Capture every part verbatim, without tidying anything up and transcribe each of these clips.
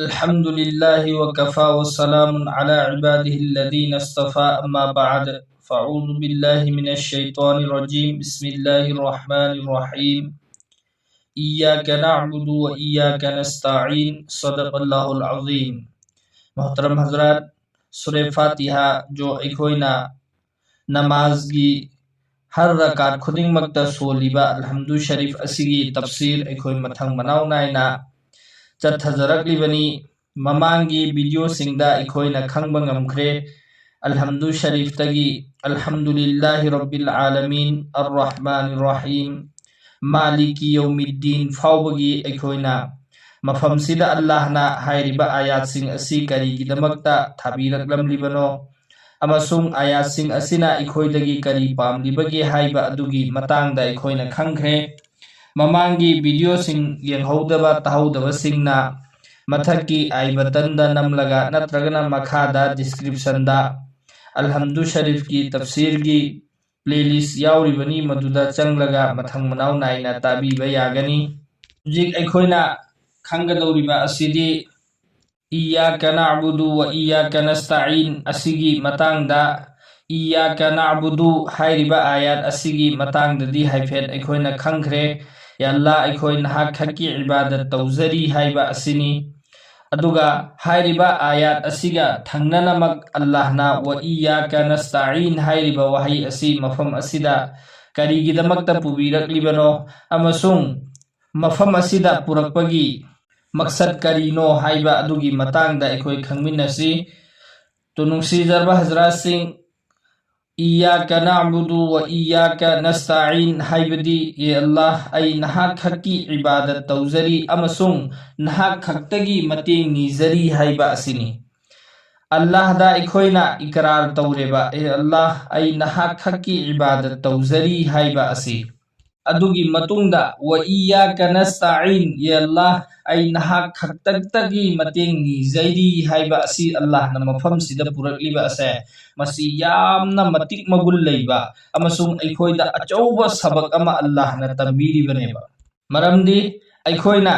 الحمد لله وكفى وسلام على عباده الذين اصطفى، أما بعد، فأعوذ بالله من الشيطان الرجيم. بسم الله الرحمن الرحيم. إياك نعبد وإياك نستعين. صدق الله العظيم. محترم حضرات، سورہ فاتحہ جو ꯑꯩꯈꯣꯏꯅ ꯅꯃꯥꯖꯒꯤ ꯍꯔ ꯔꯀꯥꯠ ꯈꯨꯗꯤꯡꯃꯛꯇ ꯁꯣꯜꯂꯤꯕ ꯑꯜꯍꯝꯗꯨ ꯁꯔꯤꯐ ꯑꯁꯤꯒꯤ ꯇꯐꯁꯤꯔ ꯑꯩꯈꯣꯏ ꯃꯊꯪ ꯃꯅꯥꯎ ꯅꯥꯏꯅ ꯆꯠꯊꯖꯔꯛꯂꯤꯕꯅꯤ꯫ ꯃꯃꯥꯡꯒꯤ ꯚꯤꯗꯤꯑꯣꯁꯤꯡꯗ ꯑꯩꯈꯣꯏꯅ ꯈꯪꯕ ꯉꯝꯈ꯭ꯔꯦ, ꯑꯜꯍꯝꯗꯨ ꯁꯔꯤꯐꯇꯒꯤ "الحمد لله رب العالمين الرحمن الرحيم مالك يوم الدين" ꯐꯥꯎꯕꯒꯤ ꯑꯩꯈꯣꯏꯅ ꯃꯐꯝꯁꯤꯗ ꯑꯜꯂꯥꯍꯅ ꯍꯥꯏꯔꯤꯕ ꯑꯥꯌꯥꯠꯁꯤꯡ ꯑꯁꯤ ꯀꯔꯤꯒꯤꯗꯃꯛꯇ ꯊꯥꯕꯤꯔꯛꯂꯝꯂꯤꯕꯅꯣ ꯑꯃꯁꯨꯡ ꯑꯥꯌꯥꯠꯁꯤꯡ ꯑꯁꯤꯅ ꯑꯩꯈꯣꯏꯗꯒꯤ ꯀꯔꯤ ꯄꯥꯝꯂꯤꯕꯒꯦ ꯍꯥꯏꯕ ꯑꯗꯨꯒꯤ ꯃꯇꯥꯡꯗ ꯑꯩꯈꯣꯏꯅ ꯈꯪꯈ꯭ꯔꯦ꯫ ꯃꯃꯥꯡꯒꯤ ꯚꯤꯗꯤꯑꯣꯁꯤꯡ ꯌꯦꯡꯍꯧꯗꯕ, ꯇꯥꯍꯧꯗꯕꯁꯤꯡꯅ ꯃꯊꯛꯀꯤ ꯑꯥꯏ ꯕꯇꯟꯗ ꯅꯝꯂꯒ ꯅꯠꯇ꯭ꯔꯒꯅ ꯃꯈꯥꯗ ꯗꯤꯁꯀ꯭ꯔꯤꯞꯁꯟꯗ ꯑꯜꯍꯝꯗꯨ ꯁꯔꯤꯐꯀꯤ ꯇꯐꯁꯤꯔꯒꯤ ꯄ꯭ꯂꯦꯂꯤꯁ ꯌꯥꯎꯔꯤꯕꯅꯤ, ꯃꯗꯨꯗ ꯆꯪꯂꯒ ꯃꯊꯪ ꯃꯅꯥꯎ ꯅꯥꯏꯅ ꯇꯥꯕꯤꯕ ꯌꯥꯒꯅꯤ꯫ ꯍꯧꯖꯤꯛ ꯑꯩꯈꯣꯏꯅ ꯈꯪꯒꯗꯧꯔꯤꯕ ꯑꯁꯤꯗꯤ "إياك نعبد وإياك نستعين" ꯑꯁꯤꯒꯤ ꯃꯇꯥꯡꯗ, "إياك نعبد" ꯍꯥꯏꯔꯤꯕ ꯑꯥꯌꯥꯠ ꯑꯁꯤꯒꯤ ꯃꯇꯥꯡꯗꯗꯤ ꯍꯥꯏꯐꯦꯠ ꯑꯩꯈꯣꯏꯅ ꯈꯪꯈ꯭ꯔꯦ꯫ "ꯌꯥ ꯑꯜꯂꯥꯍ, ꯑꯩꯈꯣꯏ ꯅꯍꯥꯛ ꯈꯛꯀꯤ ꯏꯕꯥꯗꯠ ꯇꯧꯖꯔꯤ" ꯍꯥꯏꯕ ꯑꯁꯤꯅꯤ꯫ ꯑꯗꯨꯒ ꯍꯥꯏꯔꯤꯕ ꯑꯥꯌꯥꯠ ꯑꯁꯤꯒ ꯊꯪꯅꯅꯃꯛ ꯑꯜꯂꯥꯍꯅ "وإياك نستعين" ꯍꯥꯏꯔꯤꯕ ꯋꯥꯍꯩ ꯑꯁꯤ ꯃꯐꯝ ꯑꯁꯤꯗ ꯀꯔꯤꯒꯤꯗꯃꯛꯇ ꯄꯨꯕꯤꯔꯛꯂꯤꯕꯅꯣ ꯑꯃꯁꯨꯡ ꯃꯐꯝ ꯑꯁꯤꯗ ꯄꯨꯔꯛꯄꯒꯤ ꯃꯛꯁꯠ ꯀꯔꯤꯅꯣ ꯍꯥꯏꯕ ꯑꯗꯨꯒꯤ ꯃꯇꯥꯡꯗ ꯑꯩꯈꯣꯏ ꯈꯪꯃꯤꯟꯅꯁꯤ꯫ ꯇꯨ ꯅꯨꯡꯁꯤꯖꯔꯕ ꯍꯖꯔꯥꯠꯁꯤꯡ, "إياك نعبد وإياك نستعين" ꯍꯥꯏꯕꯗꯤ, "ꯌꯦ ꯑꯜꯂꯥꯍ, ꯑꯩ ꯅꯍꯥꯛ ꯈꯛꯀꯤ ꯏꯕꯥꯗꯠ ꯇꯧꯖꯔꯤ ꯑꯃꯁꯨꯡ ꯅꯍꯥꯛ ꯈꯛꯇꯒꯤ ꯃꯇꯦꯡ ꯅꯤꯖꯔꯤ" ꯍꯥꯏꯕ ꯑꯁꯤꯅꯤ꯫ ꯑꯜꯂꯥꯍꯗ ꯑꯩꯈꯣꯏꯅ ꯏꯀꯔꯥꯔ ꯇꯧꯔꯦꯕ, "ꯑꯦ ꯑꯜꯂꯥꯍ, ꯑꯩ ꯅꯍꯥꯛ ꯈꯛꯀꯤ ꯏꯕꯥꯗꯠ ꯇꯧꯖꯔꯤ" ꯍꯥꯏꯕ ꯑꯁꯤ꯫ ꯑꯗꯨꯒꯤ ꯃꯇꯨꯡꯗ "وإياك نستعين", "ꯌꯦ ꯑꯜꯂꯥꯍ, ꯑꯩ ꯅꯍꯥꯛ ꯈꯛꯇꯛꯇꯒꯤ ꯃꯇꯦꯡ ꯅꯤꯖꯔꯤ" ꯍꯥꯏꯕ ꯑꯁꯤ ꯑꯜꯂꯥꯍꯅ ꯃꯐꯝꯁꯤꯗ ꯄꯨꯔꯛꯂꯤꯕ ꯑꯁꯦ, ꯃꯁꯤ ꯌꯥꯝꯅ ꯃꯇꯤꯛ ꯃꯒꯨꯟ ꯂꯩꯕ ꯑꯃꯁꯨꯡ ꯑꯩꯈꯣꯏꯗ ꯑꯆꯧꯕ ꯁꯕꯛ ꯑꯃ ꯑꯜꯂꯥꯍꯅ ꯇꯝꯕꯤꯔꯤꯕꯅꯦꯕ꯫ ꯃꯔꯝꯗꯤ ꯑꯩꯈꯣꯏꯅ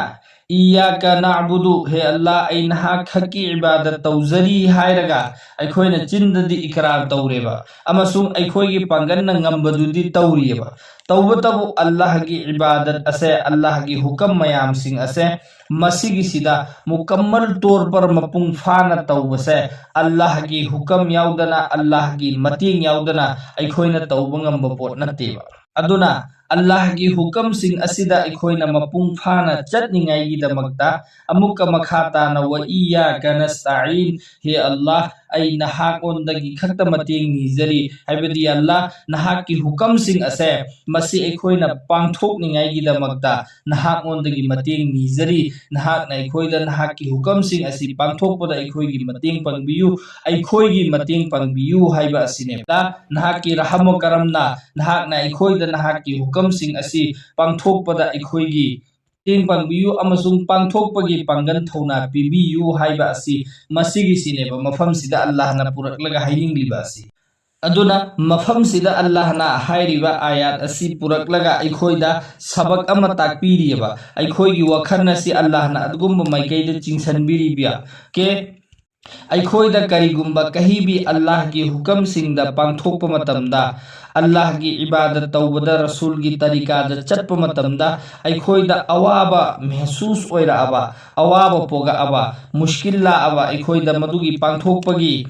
"ꯏꯌꯥꯀ ꯅꯥꯕꯨꯗꯨ", ꯍꯦ ꯑꯜꯂꯥ, ꯑꯩ ꯅꯍꯥꯛ ꯈꯛꯀꯤ ꯏꯕꯥꯗꯠ ꯇꯧꯖꯔꯤ ꯍꯥꯏꯔꯒ ꯑꯩꯈꯣꯏꯅ ꯆꯤꯟꯗꯗꯤ ꯏꯀꯔꯥꯔ ꯇꯧꯔꯦꯕ, ꯑꯃꯁꯨꯡ ꯑꯩꯈꯣꯏꯒꯤ ꯄꯥꯡꯒꯜꯅ ꯉꯝꯕꯗꯨꯗꯤ ꯇꯧꯔꯤꯑꯕ꯫ ꯇꯧꯕꯇꯕꯨ ꯑꯜꯂꯥꯍꯒꯤ ꯏꯕꯥꯗꯠ ꯑꯁꯦ, ꯑꯜꯂꯥꯍꯒꯤ ꯍꯨꯀꯝ ꯃꯌꯥꯝꯁꯤꯡ ꯑꯁꯦ, ꯃꯁꯤꯒꯤꯁꯤꯗ ꯃꯨꯀꯝꯃꯜ ꯇꯣꯔ ꯄꯔ, ꯃꯄꯨꯡ ꯐꯥꯅ ꯇꯧꯕꯁꯦ, ꯑꯜꯂꯥꯍꯒꯤ ꯍꯨꯀꯝ ꯌꯥꯎꯗꯅ, ꯑꯜꯂꯥꯍꯒꯤ ꯃꯇꯦꯡ ꯌꯥꯎꯗꯅ ꯑꯩꯈꯣꯏꯅ ꯇꯧꯕ ꯉꯝꯕ ꯄꯣꯠ ꯅꯠꯇꯦꯕ꯫ ꯑꯗꯨꯅ ꯑꯜꯂꯥꯍꯒꯤ ꯍꯨꯀꯝꯁꯤꯡ ꯑꯁꯤꯗ ꯑꯩꯈꯣꯏꯅ ꯃꯄꯨꯡ ꯐꯥꯅ ꯆꯠꯅꯤꯡꯉꯥꯏꯒꯤꯗꯃꯛꯇ ꯑꯃꯨꯛꯀ ꯃꯈꯥ ꯇꯥꯅ "ꯋ ꯏꯌꯥꯀ ꯅꯁꯇꯥꯏꯟ", ꯍꯦ ꯑꯜꯂꯥꯍ, ꯑꯩ ꯅꯍꯥꯛꯉꯣꯟꯗꯒꯤ ꯈꯛꯇ ꯃꯇꯦꯡ ꯅꯤꯖꯔꯤ, ꯍꯥꯏꯕꯗꯤ ꯑꯜꯂꯥꯍ, ꯅꯍꯥꯛꯀꯤ ꯍꯨꯀꯝꯁꯤꯡ ꯑꯁꯦ ꯃꯁꯤ ꯑꯩꯈꯣꯏꯅ ꯄꯥꯡꯊꯣꯛꯅꯤꯡꯉꯥꯏꯒꯤꯗꯃꯛꯇ ꯅꯍꯥꯛꯉꯣꯟꯗꯒꯤ ꯃꯇꯦꯡ ꯅꯤꯖꯔꯤ꯫ ꯅꯍꯥꯛꯅ ꯑꯩꯈꯣꯏꯗ ꯅꯍꯥꯛꯀꯤ ꯍꯨꯀꯝꯁꯤꯡ ꯑꯁꯤ ꯄꯥꯡꯊꯣꯛꯄꯗ ꯑꯩꯈꯣꯏꯒꯤ ꯃꯇꯦꯡ ꯄꯥꯡꯕꯤꯌꯨ, ꯑꯩꯈꯣꯏꯒꯤ ꯃꯇꯦꯡ ꯄꯥꯡꯕꯤꯌꯨ ꯍꯥꯏꯕ ꯑꯁꯤꯅꯦꯕ꯫ ꯅꯍꯥꯛꯀꯤ ꯔꯍꯃ ꯀꯔꯝꯅ ꯅꯍꯥꯛꯅ ꯑꯩꯈꯣꯏꯗ ꯅꯍꯥꯛꯀꯤ ꯍꯨꯀꯝꯁꯤꯡ ꯑꯁꯤ ꯄꯥꯡꯊꯣꯛꯄꯗ ꯑꯩꯈꯣꯏꯒꯤ ꯃꯇꯦꯡ ꯄꯥꯡꯕꯤꯌꯨ ꯑꯃꯁꯨꯡ ꯄꯥꯡꯊꯣꯛꯄꯒꯤ ꯄꯥꯡꯒꯜ ꯊꯧꯅꯥ ꯄꯤꯕꯤꯌꯨ ꯍꯥꯏꯕ ꯑꯁꯤ ꯃꯁꯤꯒꯤꯁꯤꯅꯦꯕ, ꯃꯐꯝꯁꯤꯗ ꯑꯜꯂꯥꯍꯅ ꯄꯨꯔꯛꯂꯒ ꯍꯥꯏꯅꯤꯡꯂꯤꯕ ꯑꯁꯤ꯫ ꯑꯗꯨꯅ ꯃꯐꯝꯁꯤꯗ ꯑꯜꯂꯥꯍꯅ ꯍꯥꯏꯔꯤꯕ ꯑꯥꯌꯥꯠ ꯑꯁꯤ ꯄꯨꯔꯛꯂꯒ ꯑꯩꯈꯣꯏꯗ ꯁꯕꯛ ꯑꯃ ꯇꯥꯛꯄꯤꯔꯤꯑꯕ, ꯑꯩꯈꯣꯏꯒꯤ ꯋꯥꯈꯜ ꯑꯁꯤ ꯑꯜꯂꯥꯍꯅ ꯑꯗꯨꯒꯨꯝꯕ ꯃꯥꯏꯀꯩꯗ ꯆꯤꯡꯁꯤꯟꯕꯤꯔꯤꯕ꯫ ꯀꯦ ꯑꯩꯈꯣꯏꯗ ꯀꯔꯤꯒꯨꯝꯕ ꯀꯍꯤꯕꯤ ꯑꯜꯂꯥꯍꯒꯤ ꯍꯨꯀꯝꯁꯤꯡꯗ ꯄꯥꯡꯊꯣꯛꯄ ꯃꯇꯝꯗ, ꯑꯜꯂꯥꯍꯒꯤ ꯏꯕꯥꯗꯠ ꯇꯧꯕꯗ, ꯔꯁꯨꯜꯒꯤ ꯇꯔꯤꯀꯥꯗ ꯆꯠꯄ ꯃꯇꯝꯗ ꯑꯩꯈꯣꯏꯗ ꯑꯋꯥꯕ ꯃꯦꯍꯁꯨꯁ ꯑꯣꯏꯔꯛꯑꯕ, ꯑꯋꯥꯕ ꯄꯣꯛꯂꯛꯑꯕ, ꯃꯨꯁꯀꯤꯜ ꯂꯥꯛꯑꯕ, ꯑꯩꯈꯣꯏꯗ ꯃꯗꯨꯒꯤ ꯄꯥꯡꯊꯣꯛꯄꯒꯤ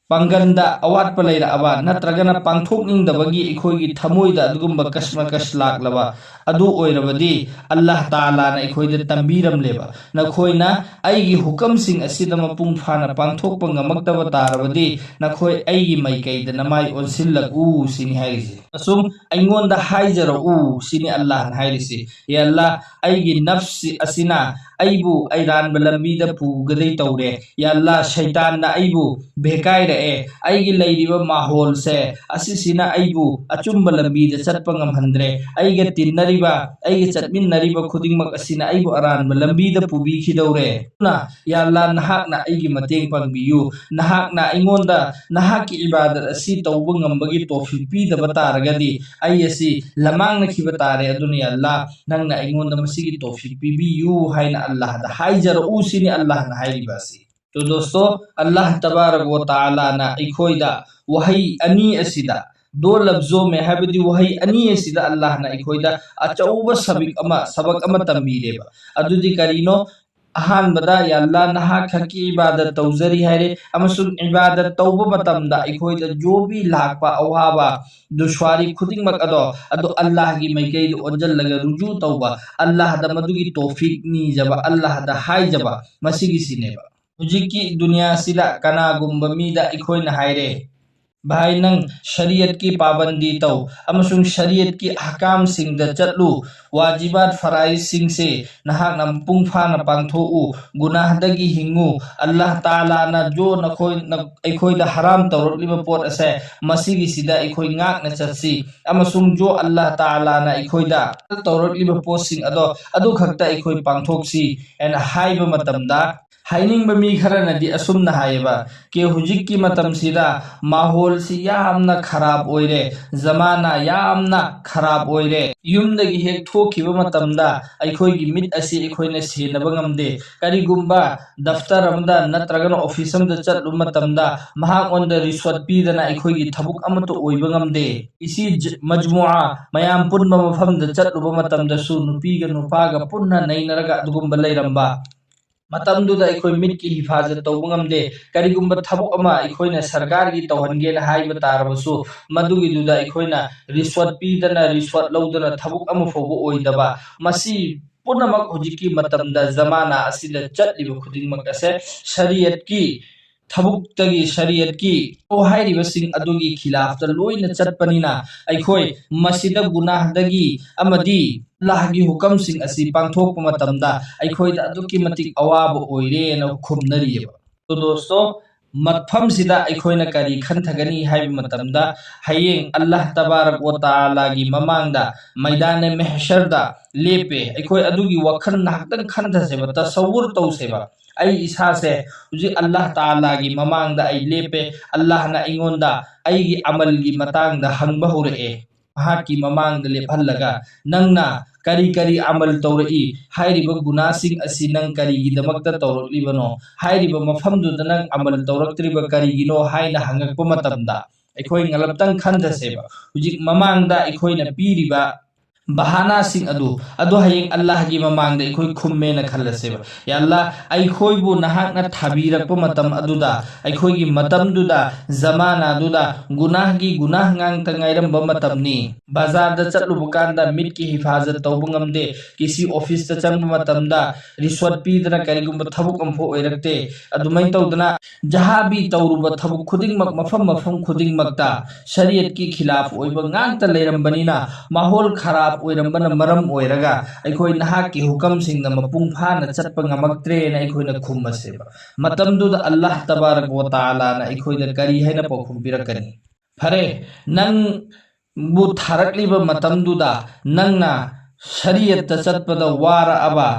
ꯄꯥꯡꯒꯟꯗ ꯑꯋꯥꯠꯄ ꯂꯩꯔꯛꯑꯕ, ꯅꯠꯇ꯭ꯔꯒꯅ ꯄꯥꯡꯊꯣꯛꯅꯤꯡꯗꯕꯒꯤ ꯑꯩꯈꯣꯏꯒꯤ ꯊꯃꯣꯏꯗ ꯑꯗꯨꯒꯨꯝꯕ ꯀꯁꯃꯀꯁ ꯂꯥꯛꯂꯕ ꯑꯗꯨ ꯑꯣꯏꯔꯕꯗꯤ, ꯑꯜꯂꯥꯍ ꯇꯥꯂꯥꯅ ꯑꯩꯈꯣꯏꯗ ꯇꯝꯕꯤꯔꯝꯂꯦꯕ, "ꯅꯈꯣꯏꯅ ꯑꯩꯒꯤ ꯍꯨꯀꯝꯁꯤꯡ ꯑꯁꯤꯗ ꯃꯄꯨꯡ ꯐꯥꯅ ꯄꯥꯡꯊꯣꯛꯄ ꯉꯝꯃꯛꯇꯕ ꯇꯥꯔꯕꯗꯤ, ꯅꯈꯣꯏ ꯑꯩꯒꯤ ꯃꯥꯏꯀꯩꯗ ꯅꯃꯥꯏ ꯑꯣꯟꯁꯤꯜꯂꯛꯎ" ꯁꯤꯅꯤ ꯍꯥꯏꯔꯤꯁꯦ꯫ ꯑꯁꯨꯝ ꯑꯩꯉꯣꯟꯗ ꯍꯥꯏꯖꯔꯛꯎ ꯁꯤꯅꯤ ꯑꯜꯂꯥꯍꯅ ꯍꯥꯏꯔꯤꯁꯦ꯫ "ꯌꯦ ꯑꯜꯂꯥꯍ, ꯑꯩꯒꯤ ꯅꯐꯁ ꯑꯁꯤꯅ ꯑꯩꯕꯨ ꯑꯩꯔꯥꯟꯕ ꯂꯝꯕꯤꯗ ꯄꯨꯒꯗꯩ ꯇꯧꯔꯦ꯫ ꯌꯥ ꯑꯜꯂꯥ, ꯁꯩꯇꯥꯟꯅ ꯑꯩꯕꯨ ꯚꯦꯀꯥꯏꯔꯛꯑꯦ꯫ ꯑꯩꯒꯤ ꯂꯩꯔꯤꯕ ꯃꯥꯍꯣꯜꯁꯦ ꯑꯁꯤꯁꯤꯅ ꯑꯩꯕꯨ ꯑꯆꯨꯝꯕ ꯂꯝꯕꯤꯗ ꯆꯠꯄ ꯉꯝꯍꯟꯗ꯭ꯔꯦ꯫ ꯑꯩꯒ ꯇꯤꯟꯅꯔꯤꯕ, ꯑꯩꯒ ꯆꯠꯃꯤꯟꯅꯔꯤꯕ ꯈꯨꯗꯤꯡꯃꯛ ꯑꯁꯤꯅ ꯑꯩꯕꯨ ꯑꯔꯥꯟꯕ ꯂꯝꯕꯤꯗ ꯄꯨꯕꯤꯈꯤꯗꯧꯔꯦ꯫ ꯑꯗꯨꯅ ꯌꯥ ꯑꯜꯂꯥ, ꯅꯍꯥꯛꯅ ꯑꯩꯒꯤ ꯃꯇꯦꯡ ꯄꯥꯡꯕꯤꯌꯨ꯫ ꯅꯍꯥꯛꯅ ꯑꯩꯉꯣꯟꯗ ꯅꯍꯥꯛꯀꯤ ꯏꯕꯥꯗꯠ ꯑꯁꯤ ꯇꯧꯕ ꯉꯝꯕꯒꯤ ꯇꯣꯐꯤꯛ ꯄꯤꯗꯕ ꯇꯥꯔꯒꯗꯤ ꯑꯩ ꯑꯁꯤ ꯂꯃꯥꯡꯅꯈꯤꯕ ꯇꯥꯔꯦ꯫ ꯑꯗꯨꯅ ꯌꯥ ꯑꯜꯂꯥ, ꯅꯪꯅ ꯑꯩꯉꯣꯟꯗ ꯃꯁꯤꯒꯤ ꯇꯣꯐꯤꯛ ꯄꯤꯕꯤꯌꯨ ꯍꯥꯏꯅ ꯑꯜꯂꯥꯍꯗ ꯍꯥꯏꯖꯔꯛꯎ ꯁꯤꯅꯤ ꯑꯜꯂꯥꯍꯅ ꯍꯥꯏꯔꯤꯕ ꯑꯁꯤ꯫ ꯇꯣ ꯗꯣꯁꯇꯣ, ꯑꯜꯂꯥꯍ ꯇꯕꯥꯔꯛ ꯋ ꯇꯥꯂꯥꯅ ꯑꯩꯈꯣꯏꯗ ꯋꯥꯍꯩ ꯑꯅꯤ ꯑꯁꯤꯗ, ꯗꯣ ꯂꯐꯖꯣ ꯃꯦ ꯍꯥꯏꯕꯗꯤ ꯋꯥꯍꯩ ꯑꯅꯤ ꯑꯁꯤꯗ ꯑꯜꯂꯥꯍꯅ ꯑꯩꯈꯣꯏꯗ ꯑꯆꯧꯕ ꯁꯕꯤꯛ ꯑꯃ, ꯁꯕꯛ ꯑꯃ ꯇꯝꯕꯤꯔꯦꯕ꯫ ꯑꯗꯨꯗꯤ ꯀꯔꯤꯅꯣ? ꯑꯍꯥꯟꯕꯗ, "ꯌꯥ ꯑꯜꯂꯥ, ꯅꯍꯥꯛ ꯈꯛꯀꯤ ꯏꯕꯥꯗꯠ ꯇꯧꯖꯔꯤ" ꯍꯥꯏꯔꯦ, ꯑꯃꯁꯨꯡ ꯏꯕꯥꯗꯠ ꯇꯧꯕ ꯃꯇꯝꯗ ꯑꯩꯈꯣꯏꯗ ꯖꯣꯕꯤ ꯂꯥꯛꯄ ꯑꯋꯥꯕ, ꯗꯨꯁ꯭ꯋꯥꯔꯤ ꯈꯨꯗꯤꯡꯃꯛ ꯑꯗꯣ, ꯑꯗꯣ ꯑꯜꯂꯥꯍꯒꯤ ꯃꯥꯏꯀꯩꯗ ꯑꯣꯟꯁꯤꯜꯂꯒ ꯔꯨꯖꯨ ꯇꯧꯕ, ꯑꯜꯂꯥꯍꯗ ꯃꯗꯨꯒꯤ ꯇꯣꯐꯤꯛ ꯅꯤꯖꯕ, ꯑꯜꯂꯥꯍꯗ ꯍꯥꯏꯖꯕ, ꯃꯁꯤꯒꯤꯁꯤꯅꯦꯕ꯫ ꯍꯧꯖꯤꯛꯀꯤ ꯗꯨꯅꯤꯌꯥꯁꯤꯗ ꯀꯅꯥꯒꯨꯝꯕ ꯃꯤꯗ ꯑꯩꯈꯣꯏꯅ ꯍꯥꯏꯔꯦ, "ꯚꯥꯏ, ꯅꯪ ꯁꯔꯤꯌꯠꯀꯤ ꯄꯥꯕꯟꯗꯤ ꯇꯧ ꯑꯃꯁꯨꯡ ꯁꯔꯤꯌꯠꯀꯤ ꯑꯍꯀꯥꯝꯁꯤꯡꯗ ꯆꯠꯂꯨ, ꯋꯥꯖꯤꯕꯥꯠ ꯐꯔꯥꯏꯖꯁꯤꯡꯁꯦ ꯅꯍꯥꯛꯅ ꯃꯄꯨꯡ ꯐꯥꯅ ꯄꯥꯡꯊꯣꯛꯎ, ꯒꯨꯅꯥꯍꯗꯒꯤ ꯍꯤꯡꯉꯨ, ꯑꯜꯂꯥꯍ ꯇꯥꯂꯥꯅ ꯖꯣ ꯅꯈꯣꯏ, ꯅ-, ꯑꯩꯈꯣꯏꯗ ꯍꯔꯥꯝ ꯇꯧꯔꯛꯂꯤꯕ ꯄꯣꯠ ꯑꯁꯦ, ꯃꯁꯤꯒꯤꯁꯤꯗ ꯑꯩꯈꯣꯏ ꯉꯥꯛꯅ ꯆꯠꯁꯤ, ꯑꯃꯁꯨꯡ ꯖꯣ ꯑꯜꯂꯥꯍ ꯇꯥꯂꯥꯅ ꯑꯩꯈꯣꯏꯗ ꯇꯧꯔꯛꯂꯤꯕ ꯄꯣꯠꯁꯤꯡ ꯑꯗꯣ ꯑꯗꯨ ꯈꯛꯇ ꯑꯩꯈꯣꯏ ꯄꯥꯡꯊꯣꯛꯁꯤ" ꯍꯥꯏꯅ ꯍꯥꯏꯕ ꯃꯇꯝꯗ, ꯍꯥꯏꯅꯤꯡꯕ ꯃꯤ ꯈꯔꯅꯗꯤ ꯑꯁꯨꯝꯅ ꯍꯥꯏꯌꯦꯕ, ꯀꯦ ꯍꯧꯖꯤꯛꯀꯤ ꯃꯇꯝꯁꯤꯗ ꯃꯥꯍꯣꯜꯁꯤ ꯌꯥꯝꯅ ꯈꯔꯥꯞ ꯑꯣꯏꯔꯦ, ꯖꯃꯥꯅꯥ ꯌꯥꯝꯅ ꯈꯔꯥꯞ ꯑꯣꯏꯔꯦ, ꯌꯨꯝꯗꯒꯤ ꯍꯦꯛ ꯊꯣꯛꯈꯤꯕ ꯃꯇꯝꯗ ꯑꯩꯈꯣꯏꯒꯤ ꯃꯤꯠ ꯑꯁꯤ ꯑꯩꯈꯣꯏꯅ ꯁꯦꯟꯅꯕ ꯉꯝꯗꯦ, ꯀꯔꯤꯒꯨꯝꯕ ꯗꯐꯇꯔ ꯑꯃꯗ ꯅꯠꯇ꯭ꯔꯒꯅ ꯑꯣꯐꯤꯁ ꯑꯃꯗ ꯆꯠꯂꯨꯕ ꯃꯇꯝꯗ ꯃꯍꯥꯛꯉꯣꯟꯗ ꯔꯤꯁ꯭ꯋꯠ ꯄꯤꯗꯅ ꯑꯩꯈꯣꯏꯒꯤ ꯊꯕꯛ ꯑꯃꯠꯇ ꯑꯣꯏꯕ ꯉꯝꯗꯦ꯫ ꯏꯁꯤ ꯖ-, ꯃꯖꯃꯨꯑꯥ, ꯃꯌꯥꯝ ꯄꯨꯟꯕ ꯃꯐꯝꯗ ꯆꯠꯂꯨꯕ ꯃꯇꯝꯗꯁꯨ ꯅꯨꯄꯤꯒ ꯅꯨꯄꯥꯒ ꯄꯨꯟꯅ ꯅꯩꯅꯔꯒ ꯑꯗꯨꯒꯨꯝꯕ ꯂꯩꯔꯝꯕ꯫ ꯃꯇꯝꯗꯨꯗ ꯑꯩꯈꯣꯏ ꯃꯤꯠꯀꯤ ꯍꯤꯐꯥꯖꯠ ꯇꯧꯕ ꯉꯝꯗꯦ꯫ ꯀꯔꯤꯒꯨꯝꯕ ꯊꯕꯛ ꯑꯃ ꯑꯩꯈꯣꯏꯅ ꯁꯔꯀꯥꯔꯒꯤ ꯇꯧꯍꯟꯒꯦꯅ ꯍꯥꯏꯕ ꯇꯥꯔꯕꯁꯨ, ꯃꯗꯨꯒꯤꯗꯨꯗ ꯑꯩꯈꯣꯏꯅ ꯔꯤꯁ꯭ꯋꯠ ꯄꯤꯗꯅ, ꯔꯤꯁ꯭ꯋꯠ ꯂꯧꯗꯅ ꯊꯕꯛ ꯑꯃ ꯐꯥꯎꯕ ꯑꯣꯏꯗꯕ꯫ ꯃꯁꯤ ꯄꯨꯝꯅꯃꯛ ꯍꯧꯖꯤꯛꯀꯤ ꯃꯇꯝꯗ ꯖꯃꯥꯅꯥ ꯑꯁꯤꯗ ꯆꯠꯂꯤꯕ ꯈꯨꯗꯤꯡꯃꯛ ꯑꯁꯦ ꯁꯔꯤꯌꯠꯀꯤ ꯊꯕꯛꯇꯒꯤ, ꯁꯔꯤꯌꯠꯀꯤ ꯍꯥꯏꯔꯤꯕꯁꯤꯡ ꯑꯗꯨꯒꯤ ꯈꯤꯂꯥꯐꯇ ꯂꯣꯏꯅ ꯆꯠꯄꯅꯤꯅ, ꯑꯩꯈꯣꯏ ꯃꯁꯤꯗ ꯒꯨꯅꯥꯍꯗꯒꯤ ꯑꯃꯗꯤ ꯑꯜꯂꯥꯍꯒꯤ ꯍꯨꯀꯝꯁꯤꯡ ꯑꯁꯤ ꯄꯥꯡꯊꯣꯛꯄ ꯃꯇꯝꯗ ꯑꯩꯈꯣꯏꯗ ꯑꯗꯨꯛꯀꯤ ꯃꯇꯤꯛ ꯑꯋꯥꯕ ꯑꯣꯏꯔꯦꯅ ꯈꯨꯝꯅꯔꯤꯑꯕ꯫ ꯑꯗꯣ ꯗꯣꯁꯇꯣ, ꯃꯐꯝꯁꯤꯗ ꯑꯩꯈꯣꯏꯅ ꯀꯔꯤ ꯈꯟꯊꯒꯅꯤ ꯍꯥꯏꯕ ꯃꯇꯝꯗ, ꯍꯌꯦꯡ ꯑꯜꯂꯥꯍ ꯇꯕꯥꯔꯛ ꯋ ꯇꯥꯂꯥꯒꯤ ꯃꯃꯥꯡꯗ, ꯃꯩꯗꯥꯅꯦ ꯃꯦꯍꯁꯔꯗ ꯂꯦꯞꯄꯦ꯫ ꯑꯩꯈꯣꯏ ꯑꯗꯨꯒꯤ ꯋꯥꯈꯜ ꯉꯥꯏꯍꯥꯛꯇꯪ ꯈꯟꯊꯁꯦꯕ, ꯇꯁꯧꯋꯨꯔ ꯇꯧꯁꯦꯕ꯫ ꯑꯩ ꯏꯁꯥꯁꯦ ꯍꯧꯖꯤꯛ ꯑꯜꯂꯥꯍ ꯇꯥꯂꯥꯒꯤ ꯃꯃꯥꯡꯗ ꯑꯩ ꯂꯦꯞꯄꯦ꯫ ꯑꯜꯂꯥꯍꯅ ꯑꯩꯉꯣꯟꯗ ꯑꯩꯒꯤ ꯑꯃꯜꯒꯤ ꯃꯇꯥꯡꯗ ꯍꯪꯕ ꯍꯧꯔꯛꯑꯦ꯫ ꯃꯍꯥꯛꯀꯤ ꯃꯃꯥꯡꯗ ꯂꯦꯞꯍꯜꯂꯒ, "ꯅꯪꯅ ꯀꯔꯤ ꯀꯔꯤ ꯑꯃꯜ ꯇꯧꯔꯛꯏ? ꯍꯥꯏꯔꯤꯕ ꯒꯨꯅꯥꯁꯤꯡ ꯑꯁꯤ ꯅꯪ ꯀꯔꯤꯒꯤꯗꯃꯛꯇ ꯇꯧꯔꯛꯂꯤꯕꯅꯣ? ꯍꯥꯏꯔꯤꯕ ꯃꯐꯝꯗꯨꯗ ꯅꯪ ꯑꯃꯜ ꯇꯧꯔꯛꯇ꯭ꯔꯤꯕ ꯀꯔꯤꯒꯤꯅꯣ?" ꯍꯥꯏꯅ ꯍꯪꯉꯛꯄ ꯃꯇꯝꯗ, ꯑꯩꯈꯣꯏ ꯉꯂꯞꯇꯪ ꯈꯟꯊꯁꯦꯕ꯫ ꯍꯧꯖꯤꯛ ꯃꯃꯥꯡꯗ ꯑꯩꯈꯣꯏꯅ ꯄꯤꯔꯤꯕ ꯕꯍꯥꯅꯥꯁꯤꯡ ꯑꯗꯨ, ꯑꯗꯨ ꯍꯌꯦꯡ ꯑꯜꯂꯥꯍꯒꯤ ꯃꯃꯥꯡꯗ ꯑꯩꯈꯣꯏ ꯈꯨꯝꯃꯦꯅ ꯈꯜꯂꯁꯦꯕ꯫ "ꯌꯥ ꯑꯜꯂꯥꯍ, ꯑꯩꯈꯣꯏꯕꯨ ꯅꯍꯥꯛꯅ ꯊꯥꯕꯤꯔꯛꯄ ꯃꯇꯝ ꯑꯗꯨꯗ, ꯑꯩꯈꯣꯏꯒꯤ ꯃꯇꯝꯗꯨꯗ, ꯖꯃꯥꯅꯥꯗꯨꯗ ꯒꯨꯅꯥꯍꯒꯤ ꯒꯨꯅꯥꯍ ꯉꯥꯛꯇ ꯉꯥꯏꯔꯝꯕ ꯃꯇꯝꯅꯤ꯫ ꯕꯖꯥꯔꯗ ꯆꯠꯂꯨꯕ ꯀꯥꯟꯗ ꯃꯤꯠꯀꯤ ꯍꯤꯐꯥꯖꯠ ꯇꯧꯕ ꯉꯝꯗꯦ, ꯀꯤꯁꯤ ꯑꯣꯐꯤꯁꯇ ꯆꯪꯕ ꯃꯇꯝꯗ ꯔꯤꯁꯋꯠ ꯄꯤꯗꯅ ꯀꯔꯤꯒꯨꯝꯕ ꯊꯕꯛ ꯑꯃꯐꯥꯎ ꯑꯣꯏꯔꯛꯇꯦ꯫ ꯑꯗꯨꯃꯥꯏꯅ ꯇꯧꯗꯅ ꯖꯍꯥꯕꯤ ꯇꯧꯔꯨꯕ ꯊꯕꯛ ꯈꯨꯗꯤꯡꯃꯛ, ꯃꯐꯝ ꯃꯐꯝ ꯈꯨꯗꯤꯡꯃꯛꯇ ꯁꯔꯤꯌꯠꯀꯤ ꯈꯤꯂꯥꯐ ꯑꯣꯏꯕ ꯉꯥꯛꯇ ꯂꯩꯔꯝꯕꯅꯤꯅ, ꯃꯥꯍꯣꯜ ꯈꯔꯥꯞ ꯑꯣꯏꯔꯝꯕꯅ ꯃꯔꯝ ꯑꯣꯏꯔꯒ ꯑꯩꯈꯣꯏ ꯅꯍꯥꯛꯀꯤ ꯍꯨꯀꯝꯁꯤꯡꯗ ꯃꯄꯨꯡ ꯐꯥꯅ ꯆꯠꯄ ꯉꯝꯃꯛꯇ꯭ꯔꯦꯅ ꯑꯩꯈꯣꯏꯅ ꯈꯨꯝꯃꯁꯦꯕ꯫ ꯃꯇꯝꯗꯨꯗ ꯑꯜꯂꯥꯍ ꯇꯕꯥꯔꯛ ꯋ ꯇꯥꯂꯥꯅ ꯑꯩꯈꯣꯏꯗ ꯀꯔꯤ ꯍꯥꯏꯅ ꯄꯥꯎꯈꯨꯝ ꯄꯤꯔꯛꯀꯅꯤ? ꯐꯔꯦ, ꯅꯪꯕꯨ ꯊꯥꯔꯛꯂꯤꯕ ꯃꯇꯝꯗꯨꯗ ꯅꯪꯅ ꯁꯔꯤꯌꯠꯇ ꯆꯠꯄꯗ ꯋꯥꯔꯛꯑꯕ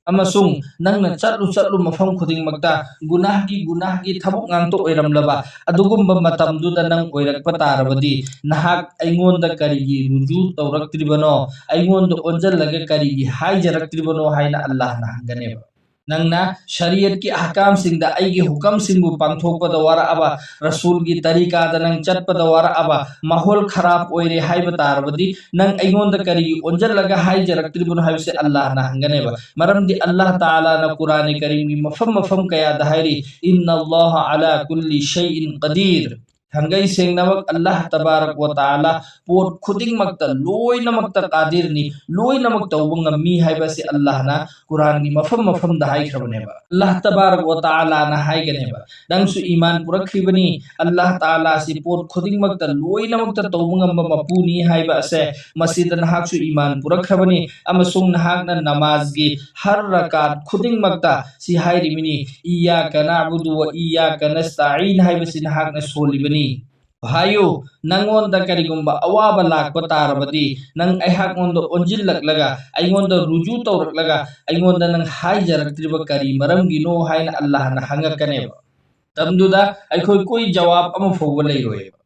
ꯑꯃꯁꯨꯡ ꯅꯪꯅ ꯆꯠꯂꯨ ꯆꯠꯂꯨ ꯃꯐꯝ ꯈꯨꯗꯤꯡꯃꯛꯇ ꯒꯨꯅꯥꯍꯒꯤ, ꯒꯨꯅꯥꯍꯒꯤ ꯊꯕꯛ ꯉꯥꯛꯇ ꯑꯣꯏꯔꯝꯂꯕ ꯑꯗꯨꯒꯨꯝꯕ ꯃꯇꯝꯗꯨꯗ ꯅꯪ ꯑꯣꯏꯔꯛꯄ ꯇꯥꯔꯕꯗꯤ, ꯅꯍꯥꯛ ꯑꯩꯉꯣꯟꯗ ꯀꯔꯤꯒꯤ ꯔꯨꯖꯨ ꯇꯧꯔꯛꯇ꯭ꯔꯤꯕꯅꯣ? ꯑꯩꯉꯣꯟꯗ ꯑꯣꯟꯁꯤꯜꯂꯒ ꯀꯔꯤꯒꯤ ꯍꯥꯏꯖꯔꯛꯇ꯭ꯔꯤꯕꯅꯣ ꯍꯥꯏꯅ ꯑꯜꯂꯥꯍꯅ ꯍꯪꯒꯅꯦꯕ꯫ ꯅꯪꯅ ꯁꯔꯤꯌꯠꯀꯤ ꯑꯍꯀꯥꯝꯁꯤꯡꯗ, ꯑꯩꯒꯤ ꯍꯨꯀꯝꯁꯤꯡꯕꯨ ꯄꯥꯡꯊꯣꯛꯄꯗ ꯋꯥꯔꯛꯑꯕ, ꯔꯁꯨꯜꯒꯤ ꯇꯔꯤꯀꯥꯗ ꯅꯪ ꯆꯠꯄꯗ ꯋꯥꯔꯛꯑꯕ, ꯃꯥꯍꯣꯜ ꯈꯔꯥꯞ ꯑꯣꯏꯔꯦ ꯍꯥꯏꯕ ꯇꯥꯔꯕꯗꯤ, ꯅꯪ ꯑꯩꯉꯣꯟꯗ ꯀꯔꯤꯒꯤ ꯑꯣꯟꯁꯤꯜꯂꯒ ꯍꯥꯏꯖꯔꯛꯇ꯭ꯔꯤꯕꯅꯣ ꯍꯥꯏꯕꯁꯦ ꯑꯜꯂꯥꯍꯅ ꯍꯪꯒꯅꯦꯕ꯫ ꯃꯔꯝꯗꯤ ꯑꯜꯂꯥꯍ ꯇꯥꯂꯥꯅ ꯀꯨꯔꯥꯟ ꯀꯔꯤꯝꯒꯤ ꯃꯐꯝ ꯃꯐꯝ ꯀꯌꯥꯗ ꯍꯥꯏꯔꯤ, "ꯏꯟꯅ ꯑꯜꯂꯥꯍ ꯑꯂꯥ ꯀꯨꯜꯂꯤ ꯁꯩꯏꯟ ꯀꯗꯤꯔ"꯫ ꯊꯥꯡꯒꯩ ꯁꯦꯡꯅꯃꯛ ꯑꯜꯂꯥꯍ ꯇꯕꯥꯔꯛ ꯋ ꯇꯥꯂꯥ ꯄꯣꯠ ꯈꯨꯗꯤꯡꯃꯛꯇ ꯂꯣꯏꯅꯃꯛꯇ ꯀꯥꯗꯤꯔꯅꯤ, ꯂꯣꯏꯅꯃꯛ ꯇꯧꯕ ꯉꯝꯃꯤ ꯍꯥꯏꯕꯁꯤ ꯑꯜꯂꯥꯍꯅ ꯀꯨꯔꯥꯟꯒꯤ ꯃꯐꯝ ꯃꯐꯝꯗ ꯍꯥꯏꯈ꯭ꯔꯕꯅꯦꯕ꯫ ꯑꯜꯂꯥꯍ ꯇꯕꯥꯔꯛ ꯋ ꯇꯥꯂꯥꯅ ꯍꯥꯏꯒꯅꯦꯕ, "ꯅꯪꯁꯨ ꯏꯃꯥꯟ ꯄꯨꯔꯛꯈ꯭ꯔꯤꯕꯅꯤ, ꯑꯜꯂꯥꯍ ꯇꯥꯂꯥꯁꯤ ꯄꯣꯠ ꯈꯨꯗꯤꯡꯃꯛꯇ ꯂꯣꯏꯅꯃꯛꯇ ꯇꯧꯕ ꯉꯝꯕ ꯃꯄꯨꯅꯤ ꯍꯥꯏꯕ ꯑꯁꯦ, ꯃꯁꯤꯗ ꯅꯍꯥꯛꯁꯨ ꯏꯃꯥꯟ ꯄꯨꯔꯛꯈ꯭ꯔꯕꯅꯤ, ꯑꯃꯁꯨꯡ ꯅꯍꯥꯛꯅ ꯅꯃꯥꯖꯒꯤ ꯍꯔ ꯔꯀꯥꯠ ꯈꯨꯗꯤꯡꯃꯛꯇ ꯁꯤ ꯍꯥꯏꯔꯤꯕꯅꯤ, ꯏꯌꯥꯀ ꯅꯥꯕꯨꯗꯨ ꯋ ꯏꯌꯥꯀ ꯅꯁꯇꯥꯏꯟ ꯍꯥꯏꯕꯁꯤ ꯅꯍꯥꯛꯅ ꯁꯣꯜꯂꯤꯕꯅꯤ꯫ ꯍꯥꯏꯌꯨ, ꯅꯪꯉꯣꯟꯗ ꯀꯔꯤꯒꯨꯝꯕ ꯑꯋꯥꯕ ꯂꯥꯛꯄ ꯇꯥꯔꯕꯗꯤ, ꯅꯪ ꯑꯩꯍꯥꯛꯉꯣꯟꯗ ꯑꯣꯟꯁꯤꯜꯂꯛꯂꯒ, ꯑꯩꯉꯣꯟꯗ ꯔꯨꯖꯨ ꯇꯧꯔꯛꯂꯒ, ꯑꯩꯉꯣꯟꯗ ꯅꯪ ꯍꯥꯏꯖꯔꯛꯇ꯭ꯔꯤꯕ ꯀꯔꯤ ꯃꯔꯝꯒꯤꯅꯣ?" ꯍꯥꯏꯅ ꯑꯜꯂꯥꯍꯅ ꯍꯪꯉꯛꯀꯅꯦꯕ꯫ ꯃꯇꯝꯗꯨꯗ ꯑꯩꯈꯣꯏ ꯀꯣꯏ ꯖꯋꯥꯕ ꯑꯃ ꯐꯥꯎꯕ ꯂꯩꯔꯣꯏꯕ꯫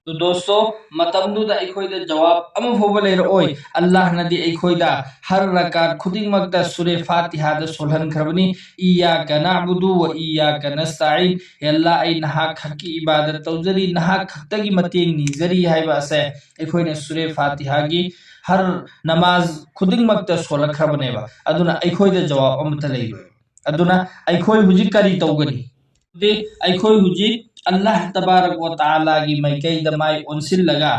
ꯑꯗꯨ ꯗꯣꯁꯇꯣ, ꯃꯇꯝꯗꯨꯗ ꯑꯩꯈꯣꯏꯗ ꯖꯋꯥꯕ ꯑꯃ ꯐꯥꯎꯕ ꯂꯩꯔꯛꯑꯣꯏ꯫ ꯑꯜꯂꯥꯍꯅꯗꯤ ꯑꯩꯈꯣꯏꯗ ꯍꯔ ꯔꯀꯥꯠ ꯈꯨꯗꯤꯡꯃꯛꯇ ꯁꯨꯔꯦ ꯐꯥꯇꯤꯍꯥꯗ ꯁꯣꯜꯍꯟꯈ꯭ꯔꯕꯅꯤ, "ꯏꯌꯥꯀ ꯅꯥꯕꯨꯗꯨ ꯋ ꯏꯌꯥꯀ ꯅꯁꯇꯥꯏꯟ", "ꯍꯦ ꯑꯜꯂꯥ, ꯑꯩ ꯅꯍꯥꯛ ꯈꯛꯀꯤ ꯏꯕꯥꯗꯠ ꯇꯧꯖꯔꯤ, ꯅꯍꯥꯛ ꯈꯛꯇꯒꯤ ꯃꯇꯦꯡ ꯅꯤꯖꯔꯤ" ꯍꯥꯏꯕ ꯑꯁꯦ ꯑꯩꯈꯣꯏꯅ ꯁꯨꯔꯦ ꯐꯥꯇꯤꯍꯥꯒꯤ ꯍꯔ ꯅꯃꯥꯖ ꯈꯨꯗꯤꯡꯃꯛꯇ ꯁꯣꯜꯂꯛꯈ꯭ꯔꯕꯅꯦꯕ꯫ ꯑꯗꯨꯅ ꯑꯩꯈꯣꯏꯗ ꯖꯋꯥꯕ ꯑꯃꯠꯇ ꯂꯩꯔꯣꯏ꯫ ꯑꯗꯨꯅ ꯑꯩꯈꯣꯏ ꯍꯧꯖꯤꯛ ꯀꯔꯤ ꯇꯧꯒꯅꯤ? ꯑꯗꯨꯗꯤ ꯑꯩꯈꯣꯏ ꯍꯧꯖꯤꯛ ꯑꯜꯂꯥꯍ ꯇꯕꯥꯔꯛ ꯋ ꯇꯥꯂꯥꯒꯤ ꯃꯥꯏꯀꯩꯗ ꯃꯥꯏ ꯑꯣꯟꯁꯤꯜꯂꯒ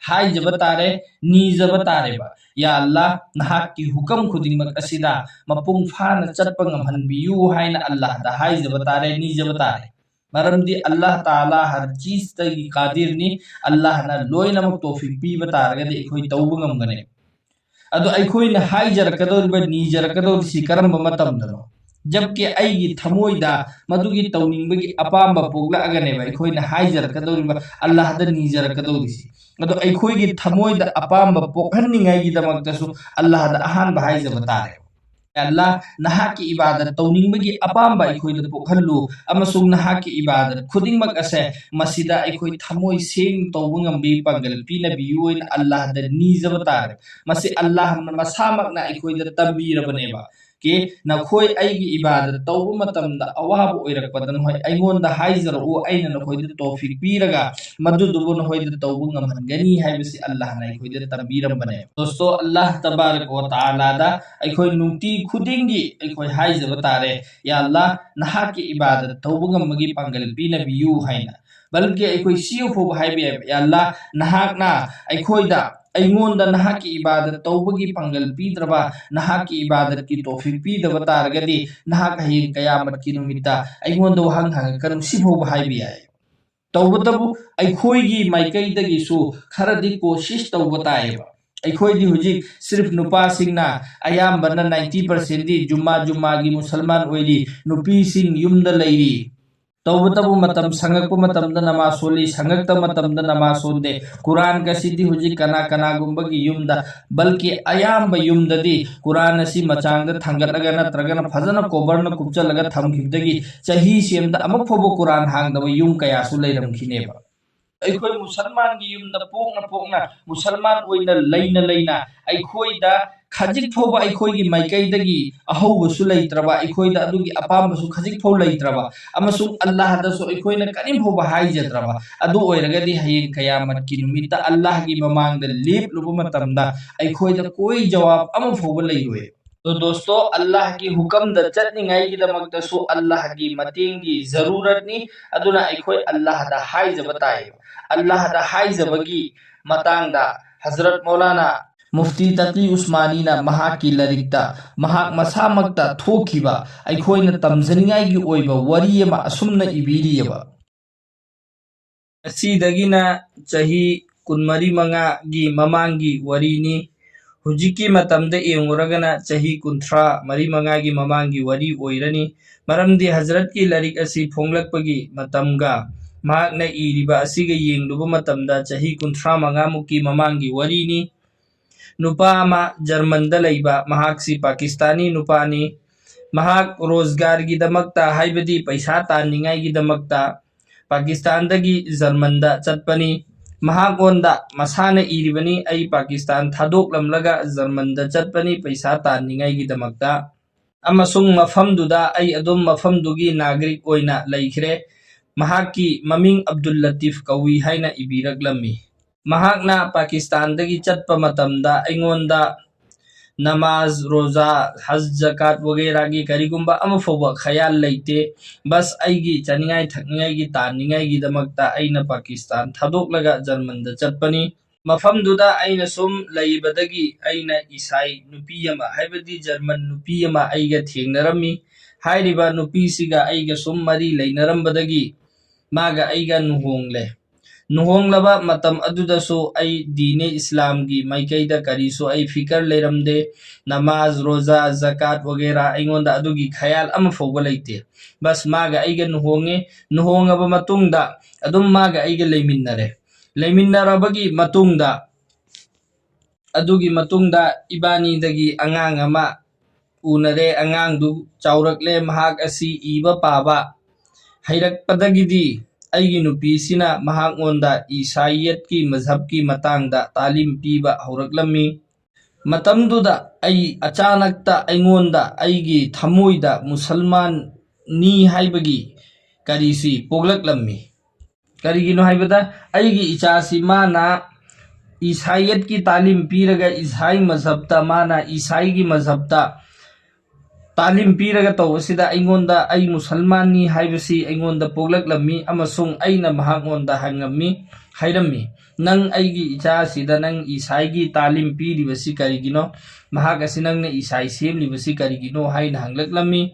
ꯍꯥꯏꯖꯕ ꯇꯥꯔꯦ, ꯅꯤꯖꯕ ꯇꯥꯔꯦꯕ, "ꯌꯥ ꯑꯜꯂꯥꯍ, ꯅꯍꯥꯛꯀꯤ ꯍꯨꯀꯝ ꯈꯨꯗꯤꯡꯃꯛ ꯑꯁꯤꯗ ꯃꯄꯨꯡ ꯐꯥꯅ ꯆꯠꯄ ꯉꯝꯍꯟꯕꯤꯌꯨ" ꯍꯥꯏꯅ ꯑꯜꯂꯥꯍꯗ ꯍꯥꯏꯖꯕ ꯇꯥꯔꯦ, ꯅꯤꯖꯕ ꯇꯥꯔꯦ꯫ ꯃꯔꯝꯗꯤ ꯑꯜꯂꯥꯍ ꯇꯥꯂꯥ ꯍꯔ ꯆꯤꯖꯇꯒꯤ ꯀꯥꯗꯤꯔꯅꯤ, ꯑꯜꯂꯥꯍꯅ ꯂꯣꯏꯅꯃꯛ ꯇꯣꯐꯤꯛ ꯄꯤꯕ ꯇꯥꯔꯒꯗꯤ ꯑꯩꯈꯣꯏ ꯇꯧꯕ ꯉꯝꯒꯅꯤ꯫ ꯑꯗꯣ ꯑꯩꯈꯣꯏꯅ ꯍꯥꯏꯖꯔꯛꯀꯗꯧꯔꯤꯕ, ꯅꯤꯖꯔꯛꯀꯗꯧꯔꯤꯁꯤ ꯀꯔꯝꯕ ꯃꯇꯝꯗꯅꯣ? ꯖꯕꯀꯤ ꯑꯩꯒꯤ ꯊꯃꯣꯏꯗ ꯃꯗꯨꯒꯤ ꯇꯧꯅꯤꯡꯕꯒꯤ ꯑꯄꯥꯝꯕ ꯄꯣꯛꯂꯛꯑꯒꯅꯦꯕ ꯑꯩꯈꯣꯏꯅ ꯍꯥꯏꯖꯔꯛꯀꯗꯧꯔꯤꯕ, ꯑꯜꯂꯥꯍꯗ ꯅꯤꯖꯔꯛꯀꯗꯧꯔꯤꯁꯤ꯫ ꯑꯗꯣ ꯑꯩꯈꯣꯏꯒꯤ ꯊꯃꯣꯏꯗ ꯑꯄꯥꯝꯕ ꯄꯣꯛꯍꯟꯅꯤꯡꯉꯥꯏꯒꯤꯗꯃꯛꯇꯁꯨ ꯑꯜꯂꯥꯍꯗ ꯑꯍꯥꯟꯕ ꯍꯥꯏꯖꯕ ꯇꯥꯔꯦ, "ꯑꯜꯂꯥꯍ, ꯅꯍꯥꯛꯀꯤ ꯏꯕꯥꯗꯠ ꯇꯧꯅꯤꯡꯕꯒꯤ ꯑꯄꯥꯝꯕ ꯑꯩꯈꯣꯏꯗ ꯄꯣꯛꯍꯜꯂꯨ, ꯑꯃꯁꯨꯡ ꯅꯍꯥꯛꯀꯤ ꯏꯕꯥꯗꯠ ꯈꯨꯗꯤꯡꯃꯛ ꯑꯁꯦ ꯃꯁꯤꯗ ꯑꯩꯈꯣꯏ ꯊꯃꯣꯏ ꯁꯦꯡꯅ ꯇꯧꯕ ꯉꯝꯕꯒꯤ ꯄꯥꯡꯒꯜ ꯄꯤꯅꯕꯤꯌꯨ" ꯍꯥꯏꯅ ꯑꯜꯂꯥꯍꯗ ꯅꯤꯖꯕ ꯇꯥꯔꯦ꯫ ꯃꯁꯤ ꯑꯜꯂꯥꯍꯅ ꯃꯁꯥꯃꯛꯅ ꯑꯩꯈꯣꯏꯗ ꯇꯝꯕꯤꯔꯕꯅꯦꯕ꯫ ꯀꯦ, ꯅꯈꯣꯏ ꯑꯩꯒꯤ ꯏꯕꯥꯗꯠ ꯇꯧꯕ ꯃꯇꯝꯗ ꯑꯋꯥꯕ ꯑꯣꯏꯔꯛꯄꯗ ꯅꯈꯣꯏ ꯑꯩꯉꯣꯟꯗ ꯍꯥꯏꯖꯔꯛꯎ, ꯑꯩꯅ ꯅꯈꯣꯏꯗ ꯇꯧꯐꯤꯛ ꯄꯤꯔꯒ ꯃꯗꯨꯗꯨꯕꯨ ꯅꯈꯣꯏꯗ ꯇꯧꯕ ꯉꯝꯍꯟꯒꯅꯤ ꯍꯥꯏꯕꯁꯤ ꯑꯜꯂꯥꯍꯅ ꯑꯩꯈꯣꯏꯗ ꯇꯝꯕꯤꯔꯝꯕꯅꯦ꯫ ꯗꯣꯁꯇꯣ, ꯑꯜꯂꯥꯍ ꯇꯕꯥꯔꯛ ꯋ ꯇꯥꯂꯥꯗ ꯑꯩꯈꯣꯏ ꯅꯨꯡꯇꯤ ꯈꯨꯗꯤꯡꯒꯤ ꯑꯩꯈꯣꯏ ꯍꯥꯏꯖꯕ ꯇꯥꯔꯦ, "ꯌꯥ ꯑꯜꯂꯥꯍ, ꯅꯍꯥꯛꯀꯤ ꯏꯕꯥꯗꯠ ꯇꯧꯕ ꯉꯝꯕꯒꯤ ꯄꯥꯡꯒꯜ ꯄꯤꯅꯕꯤꯌꯨ" ꯍꯥꯏꯅ꯫ ꯕꯜꯀꯤ ꯑꯩꯈꯣꯏ ꯁꯤ ꯐꯥꯎꯕ ꯍꯥꯏꯕ ꯌꯥꯏ, "ꯌꯥ ꯑꯜꯂꯥꯍ, ꯅꯍꯥꯛꯅ ꯑꯩꯈꯣꯏꯗ, ꯑꯩꯉꯣꯟꯗ ꯅꯍꯥꯛꯀꯤ ꯏꯕꯥꯗꯠ ꯇꯧꯕꯒꯤ ꯄꯥꯡꯒꯜ ꯄꯤꯗ꯭ꯔꯕ, ꯅꯍꯥꯛꯀꯤ ꯏꯕꯥꯗꯠꯀꯤ ꯇꯧꯐꯤꯛ ꯄꯤꯗꯕ ꯇꯥꯔꯒꯗꯤ ꯅꯍꯥꯛ ꯍꯌꯦꯡ ꯀꯌꯥꯃꯠꯀꯤ ꯅꯨꯃꯤꯠꯇ ꯑꯩꯉꯣꯟꯗ ꯋꯥꯍꯪ ꯍꯪꯉꯛꯀꯅꯨ", ꯁꯤ ꯐꯥꯎꯕ ꯍꯥꯏꯕ ꯌꯥꯏ꯫ ꯇꯧꯕꯇꯕꯨ ꯑꯩꯈꯣꯏꯒꯤ ꯃꯥꯏꯀꯩꯗꯒꯤꯁꯨ ꯈꯔꯗꯤ ꯀꯣꯁꯤꯁ ꯇꯧꯕ ꯇꯥꯏꯌꯦꯕ꯫ ꯑꯩꯈꯣꯏꯗꯤ ꯍꯧꯖꯤꯛ ꯁꯤꯔꯐ ꯅꯨꯄꯥꯁꯤꯡꯅ ꯑꯌꯥꯝꯕꯅ ninety percentꯗꯤ ꯖꯨꯝꯃꯥ ꯖꯨꯝꯃꯥꯒꯤ ꯃꯨꯁꯜꯃꯥꯟ ꯑꯣꯏꯔꯤ, ꯅꯨꯄꯤꯁꯤꯡ ꯌꯨꯝꯗ ꯂꯩꯔꯤ꯫ ꯇꯧꯕꯇꯕꯨ ꯃꯇꯝ ꯁꯪꯉꯛꯄ ꯃꯇꯝꯗ ꯅꯃꯥꯖ ꯁꯣꯜꯂꯤ, ꯁꯪꯉꯛꯇ ꯃꯇꯝꯗ ꯅꯃꯥꯖ ꯁꯣꯟꯗꯦ꯫ ꯀꯨꯔꯥꯟꯒꯁꯤꯗꯤ ꯍꯧꯖꯤꯛ ꯀꯅꯥ ꯀꯅꯥꯒꯨꯝꯕꯒꯤ ꯌꯨꯝꯗ, ꯕꯜꯀꯤ ꯑꯌꯥꯝꯕ ꯌꯨꯝꯗꯗꯤ ꯀꯨꯔꯥꯟ ꯑꯁꯤ ꯃꯆꯥꯡꯗ ꯊꯥꯡꯒꯠꯂꯒ ꯅꯠꯇ꯭ꯔꯒꯅ ꯐꯖꯅ ꯀꯣꯕꯔꯅ ꯀꯨꯞꯆꯜꯂꯒ ꯊꯝꯈꯤꯕꯗꯒꯤ ꯆꯍꯤ ꯁꯦꯝꯗ ꯑꯃꯨꯛ ꯐꯥꯎꯕ ꯀꯨꯔꯥꯟ ꯍꯥꯡꯗꯕ ꯌꯨꯝ ꯀꯌꯥꯁꯨ ꯂꯩꯔꯝꯈꯤꯅꯦꯕ꯫ ꯑꯩꯈꯣꯏ ꯃꯨꯁꯜꯃꯥꯟꯒꯤ ꯌꯨꯝꯗ ꯄꯣꯛꯅ ꯄꯣꯛꯅ ꯃꯨꯁꯜꯃꯥꯟ ꯑꯣꯏꯅ ꯂꯩꯅ ꯂꯩꯅ ꯑꯩꯈꯣꯏꯗ ꯈꯖꯤꯛ ꯐꯥꯎꯕ ꯑꯩꯈꯣꯏꯒꯤ ꯃꯥꯏꯀꯩꯗꯒꯤ ꯑꯍꯧꯕꯁꯨ ꯂꯩꯇ꯭ꯔꯕ, ꯑꯩꯈꯣꯏꯗ ꯑꯗꯨꯒꯤ ꯑꯄꯥꯝꯕꯁꯨ ꯈꯖꯤꯛ ꯐꯥꯎ ꯂꯩꯇ꯭ꯔꯕ, ꯑꯃꯁꯨꯡ ꯑꯜꯂꯥꯍꯗꯁꯨ ꯑꯩꯈꯣꯏꯅ ꯀꯔꯤꯝ ꯐꯥꯎꯕ ꯍꯥꯏꯖꯗ꯭ꯔꯕ, ꯑꯗꯨ ꯑꯣꯏꯔꯒꯗꯤ ꯍꯌꯦꯡ ꯀꯌꯥꯃꯠꯀꯤ ꯅꯨꯃꯤꯠꯇ ꯑꯜꯂꯥꯍꯒꯤ ꯃꯃꯥꯡꯗ ꯂꯦꯞꯂꯨꯕ ꯃꯇꯝꯗ ꯑꯩꯈꯣꯏꯗ ꯀꯣꯏ ꯖꯋꯥꯕ ꯑꯃ ꯐꯥꯎꯕ ꯂꯩꯔꯣꯏ꯫ ꯑꯗꯣ ꯗꯣꯁꯇꯣ, ꯑꯜꯂꯥꯍꯒꯤ ꯍꯨꯀꯝꯗ ꯆꯠꯅꯤꯡꯉꯥꯏꯒꯤꯗꯃꯛꯇꯁꯨ ꯑꯜꯂꯥꯍꯒꯤ ꯃꯇꯦꯡꯒꯤ ꯖꯔꯨꯔꯠꯅꯤ꯫ ꯑꯗꯨꯅ ꯑꯩꯈꯣꯏ ꯑꯜꯂꯥꯍꯗ ꯍꯥꯏꯖꯕ ꯇꯥꯏ꯫ ꯑꯜꯂꯥꯍꯗ ꯍꯥꯏꯖꯕꯒꯤ ꯃꯇꯥꯡꯗ ꯍꯖꯔꯠ ꯃꯧꯂꯥꯅꯥ ꯃꯨꯐꯇꯤ ꯇꯥꯀꯤ ꯎꯁꯃꯥꯅꯤꯅ ꯃꯍꯥꯛꯀꯤ ꯂꯥꯏꯔꯤꯛꯇ ꯃꯍꯥꯛ ꯃꯁꯥꯃꯛꯇ ꯊꯣꯛꯈꯤꯕ ꯑꯩꯈꯣꯏꯅ ꯇꯝꯖꯅꯤꯡꯉꯥꯏꯒꯤ ꯑꯣꯏꯕ ꯋꯥꯔꯤ ꯑꯃ ꯑꯁꯨꯝꯅ ꯏꯕꯤꯔꯤꯑꯕ꯫ ꯑꯁꯤꯗꯒꯤꯅ ꯆꯍꯤ ꯀꯨꯟꯃꯔꯤ ꯃꯉꯥꯒꯤ ꯃꯃꯥꯡꯒꯤ ꯋꯥꯔꯤꯅꯤ꯫ ꯍꯧꯖꯤꯛꯀꯤ ꯃꯇꯝꯗ ꯌꯦꯡꯉꯨꯔꯒꯅ ꯆꯍꯤ ꯀꯨꯟꯊ꯭ꯔꯥ ꯃꯔꯤ ꯃꯉꯥꯒꯤ ꯃꯃꯥꯡꯒꯤ ꯋꯥꯔꯤ ꯑꯣꯏꯔꯅꯤ꯫ ꯃꯔꯝꯗꯤ ꯍꯖꯔꯠꯀꯤ ꯂꯥꯏꯔꯤꯛ ꯑꯁꯤ ꯐꯣꯡꯂꯛꯄꯒꯤ ꯃꯇꯝꯒ ꯃꯍꯥꯛꯅ ꯏꯔꯤꯕ ꯑꯁꯤꯒ ꯌꯦꯡꯂꯨꯕ ꯃꯇꯝꯗ ꯆꯍꯤ ꯀꯨꯟꯊ꯭ꯔꯥ ꯃꯉꯥꯃꯨꯛꯀꯤ ꯃꯃꯥꯡꯒꯤ ꯋꯥꯔꯤꯅꯤ꯫ ꯅꯨꯄꯥ ꯑꯃ ꯖꯔꯃꯟꯗ ꯂꯩꯕ, ꯃꯍꯥꯛꯁꯤ ꯄꯥꯀꯤꯁꯇꯥꯅꯤ ꯅꯨꯄꯥꯅꯤ꯫ ꯃꯍꯥꯛ ꯔꯣꯖꯒꯥꯔꯒꯤꯗꯃꯛꯇ, ꯍꯥꯏꯕꯗꯤ ꯄꯩꯁꯥ ꯇꯥꯟꯅꯤꯡꯉꯥꯏꯒꯤꯗꯃꯛꯇ ꯄꯥꯀꯤꯁꯇꯥꯟꯗꯒꯤ ꯖꯔꯃꯟꯗ ꯆꯠꯄꯅꯤ꯫ ꯃꯍꯥꯛꯉꯣꯟꯗ ꯃꯁꯥꯅ ꯏꯔꯤꯕꯅꯤ, "ꯑꯩ ꯄꯥꯀꯤꯁꯇꯥꯟ ꯊꯥꯗꯣꯛꯂꯝꯂꯒ ꯖꯔꯃꯟꯗ ꯆꯠꯄꯅꯤ ꯄꯩꯁꯥ ꯇꯥꯟꯅꯤꯡꯉꯥꯏꯒꯤꯗꯃꯛꯇ"꯫ ꯑꯃꯁꯨꯡ ꯃꯐꯝꯗꯨꯗ ꯑꯩ ꯑꯗꯨꯝ ꯃꯐꯝꯗꯨꯒꯤ ꯅꯥꯒꯔꯤꯛ ꯑꯣꯏꯅ ꯂꯩꯈ꯭ꯔꯦ꯫ ꯃꯍꯥꯛꯀꯤ ꯃꯃꯤꯡ ꯑꯕꯗꯨꯜ ꯂꯇꯤꯐ ꯀꯧꯏ ꯍꯥꯏꯅ ꯏꯕꯤꯔꯛꯂꯝꯃꯤ꯫ ꯃꯍꯥꯛꯅ ꯄꯥꯀꯤꯁꯇꯥꯟꯗꯒꯤ ꯆꯠꯄ ꯃꯇꯝꯗ ꯑꯩꯉꯣꯟꯗ ꯅꯃꯥꯖ, ꯔꯣꯖꯥ, ꯍꯖ, ꯖꯀꯥꯠ ꯋꯥꯒꯦꯔꯥꯒꯤ ꯀꯔꯤꯒꯨꯝꯕ ꯑꯃ ꯐꯥꯎꯕ ꯈꯌꯥꯜ ꯂꯩꯇꯦ꯫ ꯕꯁ ꯑꯩꯒꯤ ꯆꯥꯅꯤꯡꯉꯥꯏ ꯊꯛꯅꯤꯡꯉꯥꯏꯒꯤ ꯇꯥꯟꯅꯤꯡꯉꯥꯏꯒꯤꯗꯃꯛꯇ ꯑꯩꯅ ꯄꯥꯀꯤꯁꯇꯥꯟ ꯊꯥꯗꯣꯛꯂꯒ ꯖꯔꯃꯟꯗ ꯆꯠꯄꯅꯤ꯫ ꯃꯐꯝꯗꯨꯗ ꯑꯩꯅ ꯁꯨꯝ ꯂꯩꯕꯗꯒꯤ ꯑꯩꯅ ꯏꯁꯥꯏ ꯅꯨꯄꯤ ꯑꯃ, ꯍꯥꯏꯕꯗꯤ ꯖꯔꯃꯟ ꯅꯨꯄꯤ ꯑꯃ ꯑꯩꯒ ꯊꯦꯡꯅꯔꯝꯃꯤ꯫ ꯍꯥꯏꯔꯤꯕ ꯅꯨꯄꯤꯁꯤꯒ ꯑꯩꯒ ꯁꯨꯝ ꯃꯔꯤ ꯂꯩꯅꯔꯝꯕꯗꯒꯤ ꯃꯥꯒ ꯑꯩꯒ ꯂꯨꯍꯣꯡꯂꯦ꯫ ꯂꯨꯍꯣꯡꯂꯕ ꯃꯇꯝ ꯑꯗꯨꯗꯁꯨ ꯑꯩ ꯗꯤꯅꯦ ꯏꯁꯂꯥꯝꯒꯤ ꯃꯥꯏꯀꯩꯗ ꯀꯔꯤꯁꯨ ꯑꯩ ꯐꯤꯀꯔ ꯂꯩꯔꯝꯗꯦ꯫ ꯅꯃꯥꯖ, ꯔꯣꯖꯥ, ꯖꯀꯥꯠ ꯋꯥꯒꯦꯔꯥ ꯑꯩꯉꯣꯟꯗ ꯑꯗꯨꯒꯤ ꯈꯌꯥꯜ ꯑꯃ ꯐꯥꯎꯕ ꯂꯩꯇꯦ꯫ ꯕꯁ ꯃꯥꯒ ꯑꯩꯒ ꯂꯨꯍꯣꯡꯉꯦ꯫ ꯂꯨꯍꯣꯡꯉꯕ ꯃꯇꯨꯡꯗ ꯑꯗꯨꯝ ꯃꯥꯒ ꯑꯩꯒ ꯂꯩꯃꯤꯟꯅꯔꯦ꯫ ꯂꯩꯃꯤꯟꯅꯔꯕꯒꯤ ꯃꯇꯨꯡꯗ, ꯑꯗꯨꯒꯤ ꯃꯇꯨꯡꯗ ꯏꯕꯥꯅꯤꯗꯒꯤ ꯑꯉꯥꯡ ꯑꯃ ꯎꯅꯔꯦ꯫ ꯑꯉꯥꯡꯗꯨ ꯆꯥꯎꯔꯛꯂꯦ꯫ ꯃꯍꯥꯛ ꯑꯁꯤ ꯏꯕ ꯄꯥꯕ ꯍꯩꯔꯛꯄꯗꯒꯤꯗꯤ ꯑꯩꯒꯤ ꯅꯨꯄꯤꯁꯤꯅ ꯃꯍꯥꯛꯉꯣꯟꯗ ꯏꯁꯥꯏꯌꯠꯀꯤ ꯃꯖꯍꯕꯀꯤ ꯃꯇꯥꯡꯗ ꯇꯥꯂꯤꯝ ꯄꯤꯕ ꯍꯧꯔꯛꯂꯝꯃꯤ꯫ ꯃꯇꯝꯗꯨꯗ ꯑꯩ ꯑꯆꯥꯅꯛꯇ ꯑꯩꯉꯣꯟꯗ ꯑꯩꯒꯤ ꯊꯃꯣꯏꯗ ꯃꯨꯁꯜꯃꯥꯟꯅꯤ ꯍꯥꯏꯕꯒꯤ ꯀꯔꯤꯁꯤ ꯄꯣꯛꯂꯛꯂꯝꯃꯤ꯫ ꯀꯔꯤꯒꯤꯅꯣ ꯍꯥꯏꯕꯗ ꯑꯩꯒꯤ ꯏꯆꯥꯁꯤ ꯃꯥꯅ ꯏꯁꯥꯏꯌꯠꯀꯤ ꯇꯥꯂꯤꯝ ꯄꯤꯔꯒ ꯏꯁꯥꯏ ꯃꯖꯍꯕꯇ, ꯃꯥꯅ ꯏꯁꯥꯏꯒꯤ ꯃꯖꯍꯕꯇ ꯇꯥꯂꯤꯝ ꯄꯤꯔꯒ ꯇꯧꯕꯁꯤꯗ ꯑꯩꯉꯣꯟꯗ ꯑꯩ ꯃꯨꯁꯜꯃꯥꯟꯅꯤ ꯍꯥꯏꯕꯁꯤ ꯑꯩꯉꯣꯟꯗ ꯄꯣꯛꯂꯛꯂꯝꯃꯤ ꯑꯃꯁꯨꯡ ꯑꯩꯅ ꯃꯍꯥꯛꯉꯣꯟꯗ ꯍꯪꯉꯝꯃꯤ, ꯍꯥꯏꯔꯝꯃꯤ, "ꯅꯪ ꯑꯩꯒꯤ ꯏꯆꯥꯁꯤꯗ ꯅꯪ ꯏꯁꯥꯏꯒꯤ ꯇꯥꯂꯤꯝ ꯄꯤꯔꯤꯕꯁꯤ ꯀꯔꯤꯒꯤꯅꯣ? ꯃꯍꯥꯛ ꯑꯁꯤ ꯅꯪꯅ ꯏꯁꯥꯏ ꯁꯦꯝꯂꯤꯕꯁꯤ ꯀꯔꯤꯒꯤꯅꯣ?" ꯍꯥꯏꯅ ꯍꯪꯂꯛꯂꯝꯃꯤ꯫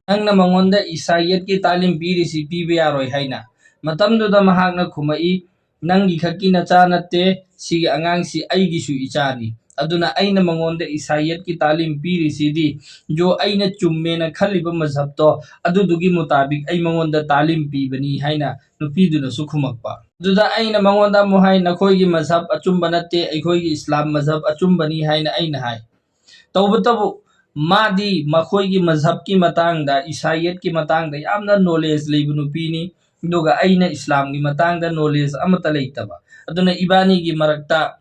"ꯅꯪꯅ ꯃꯉꯣꯟꯗ ꯏꯁꯥꯏꯌꯠꯀꯤ ꯇꯥꯂꯤꯝ ꯄꯤꯔꯤꯁꯤ ꯄꯤꯕ ꯌꯥꯔꯣꯏ" ꯍꯥꯏꯅ꯫ ꯃꯇꯝꯗꯨꯗ ꯃꯍꯥꯛꯅ ꯈꯨꯝꯃꯛꯏ, "ꯅꯪꯒꯤ ꯈꯛꯀꯤ ꯅꯆꯥ ꯅꯠꯇꯦ, ꯁꯤꯒꯤ ꯑꯉꯥꯡꯁꯤ ꯑꯩꯒꯤꯁꯨ ꯏꯆꯥꯅꯤ꯫ ꯑꯗꯨꯅ ꯑꯩꯅ ꯃꯉꯣꯟꯗ ꯏꯁꯥꯏꯌꯠꯀꯤ ꯇꯥꯂꯤꯝ ꯄꯤꯔꯤꯁꯤꯗꯤ ꯖꯣ ꯑꯩꯅ ꯆꯨꯝꯃꯦꯅ ꯈꯜꯂꯤꯕ ꯃꯖꯍꯕꯇꯣ ꯑꯗꯨꯗꯨꯒꯤ ꯃꯨꯇꯥꯕꯤꯛ ꯑꯩ ꯃꯉꯣꯟꯗ ꯇꯥꯂꯤꯝ ꯄꯤꯕꯅꯤ" ꯍꯥꯏꯅ ꯅꯨꯄꯤꯗꯨꯅꯁꯨ ꯈꯨꯝꯃꯛꯄ꯫ ꯑꯗꯨꯗ ꯑꯩꯅ ꯃꯉꯣꯟꯗ ꯑꯃꯨꯛ ꯍꯥꯏ, "ꯅꯈꯣꯏꯒꯤ ꯃꯖꯍꯕ ꯑꯆꯨꯝꯕ ꯅꯠꯇꯦ, ꯑꯩꯈꯣꯏꯒꯤ ꯏꯁꯂꯥꯝ ꯃꯖꯍꯕ ꯑꯆꯨꯝꯕꯅꯤ" ꯍꯥꯏꯅ ꯑꯩꯅ ꯍꯥꯏ꯫ ꯇꯧꯕꯇꯕꯨ ꯃꯥꯗꯤ ꯃꯈꯣꯏꯒꯤ ꯃꯖꯍꯕꯀꯤ ꯃꯇꯥꯡꯗ, ꯏꯁꯥꯏꯌꯠꯀꯤ ꯃꯇꯥꯡꯗ ꯌꯥꯝꯅ ꯅꯣꯂꯦꯖ ꯂꯩꯕ ꯅꯨꯄꯤꯅꯤ, ꯑꯗꯨꯒ ꯑꯩꯅ ꯏꯁꯂꯥꯝꯒꯤ ꯃꯇꯥꯡꯗ ꯅꯣꯂꯦꯖ ꯑꯃꯠꯇ ꯂꯩꯇꯕ꯫ ꯑꯗꯨꯅ ꯏꯕꯥꯅꯤꯒꯤ ꯃꯔꯛꯇ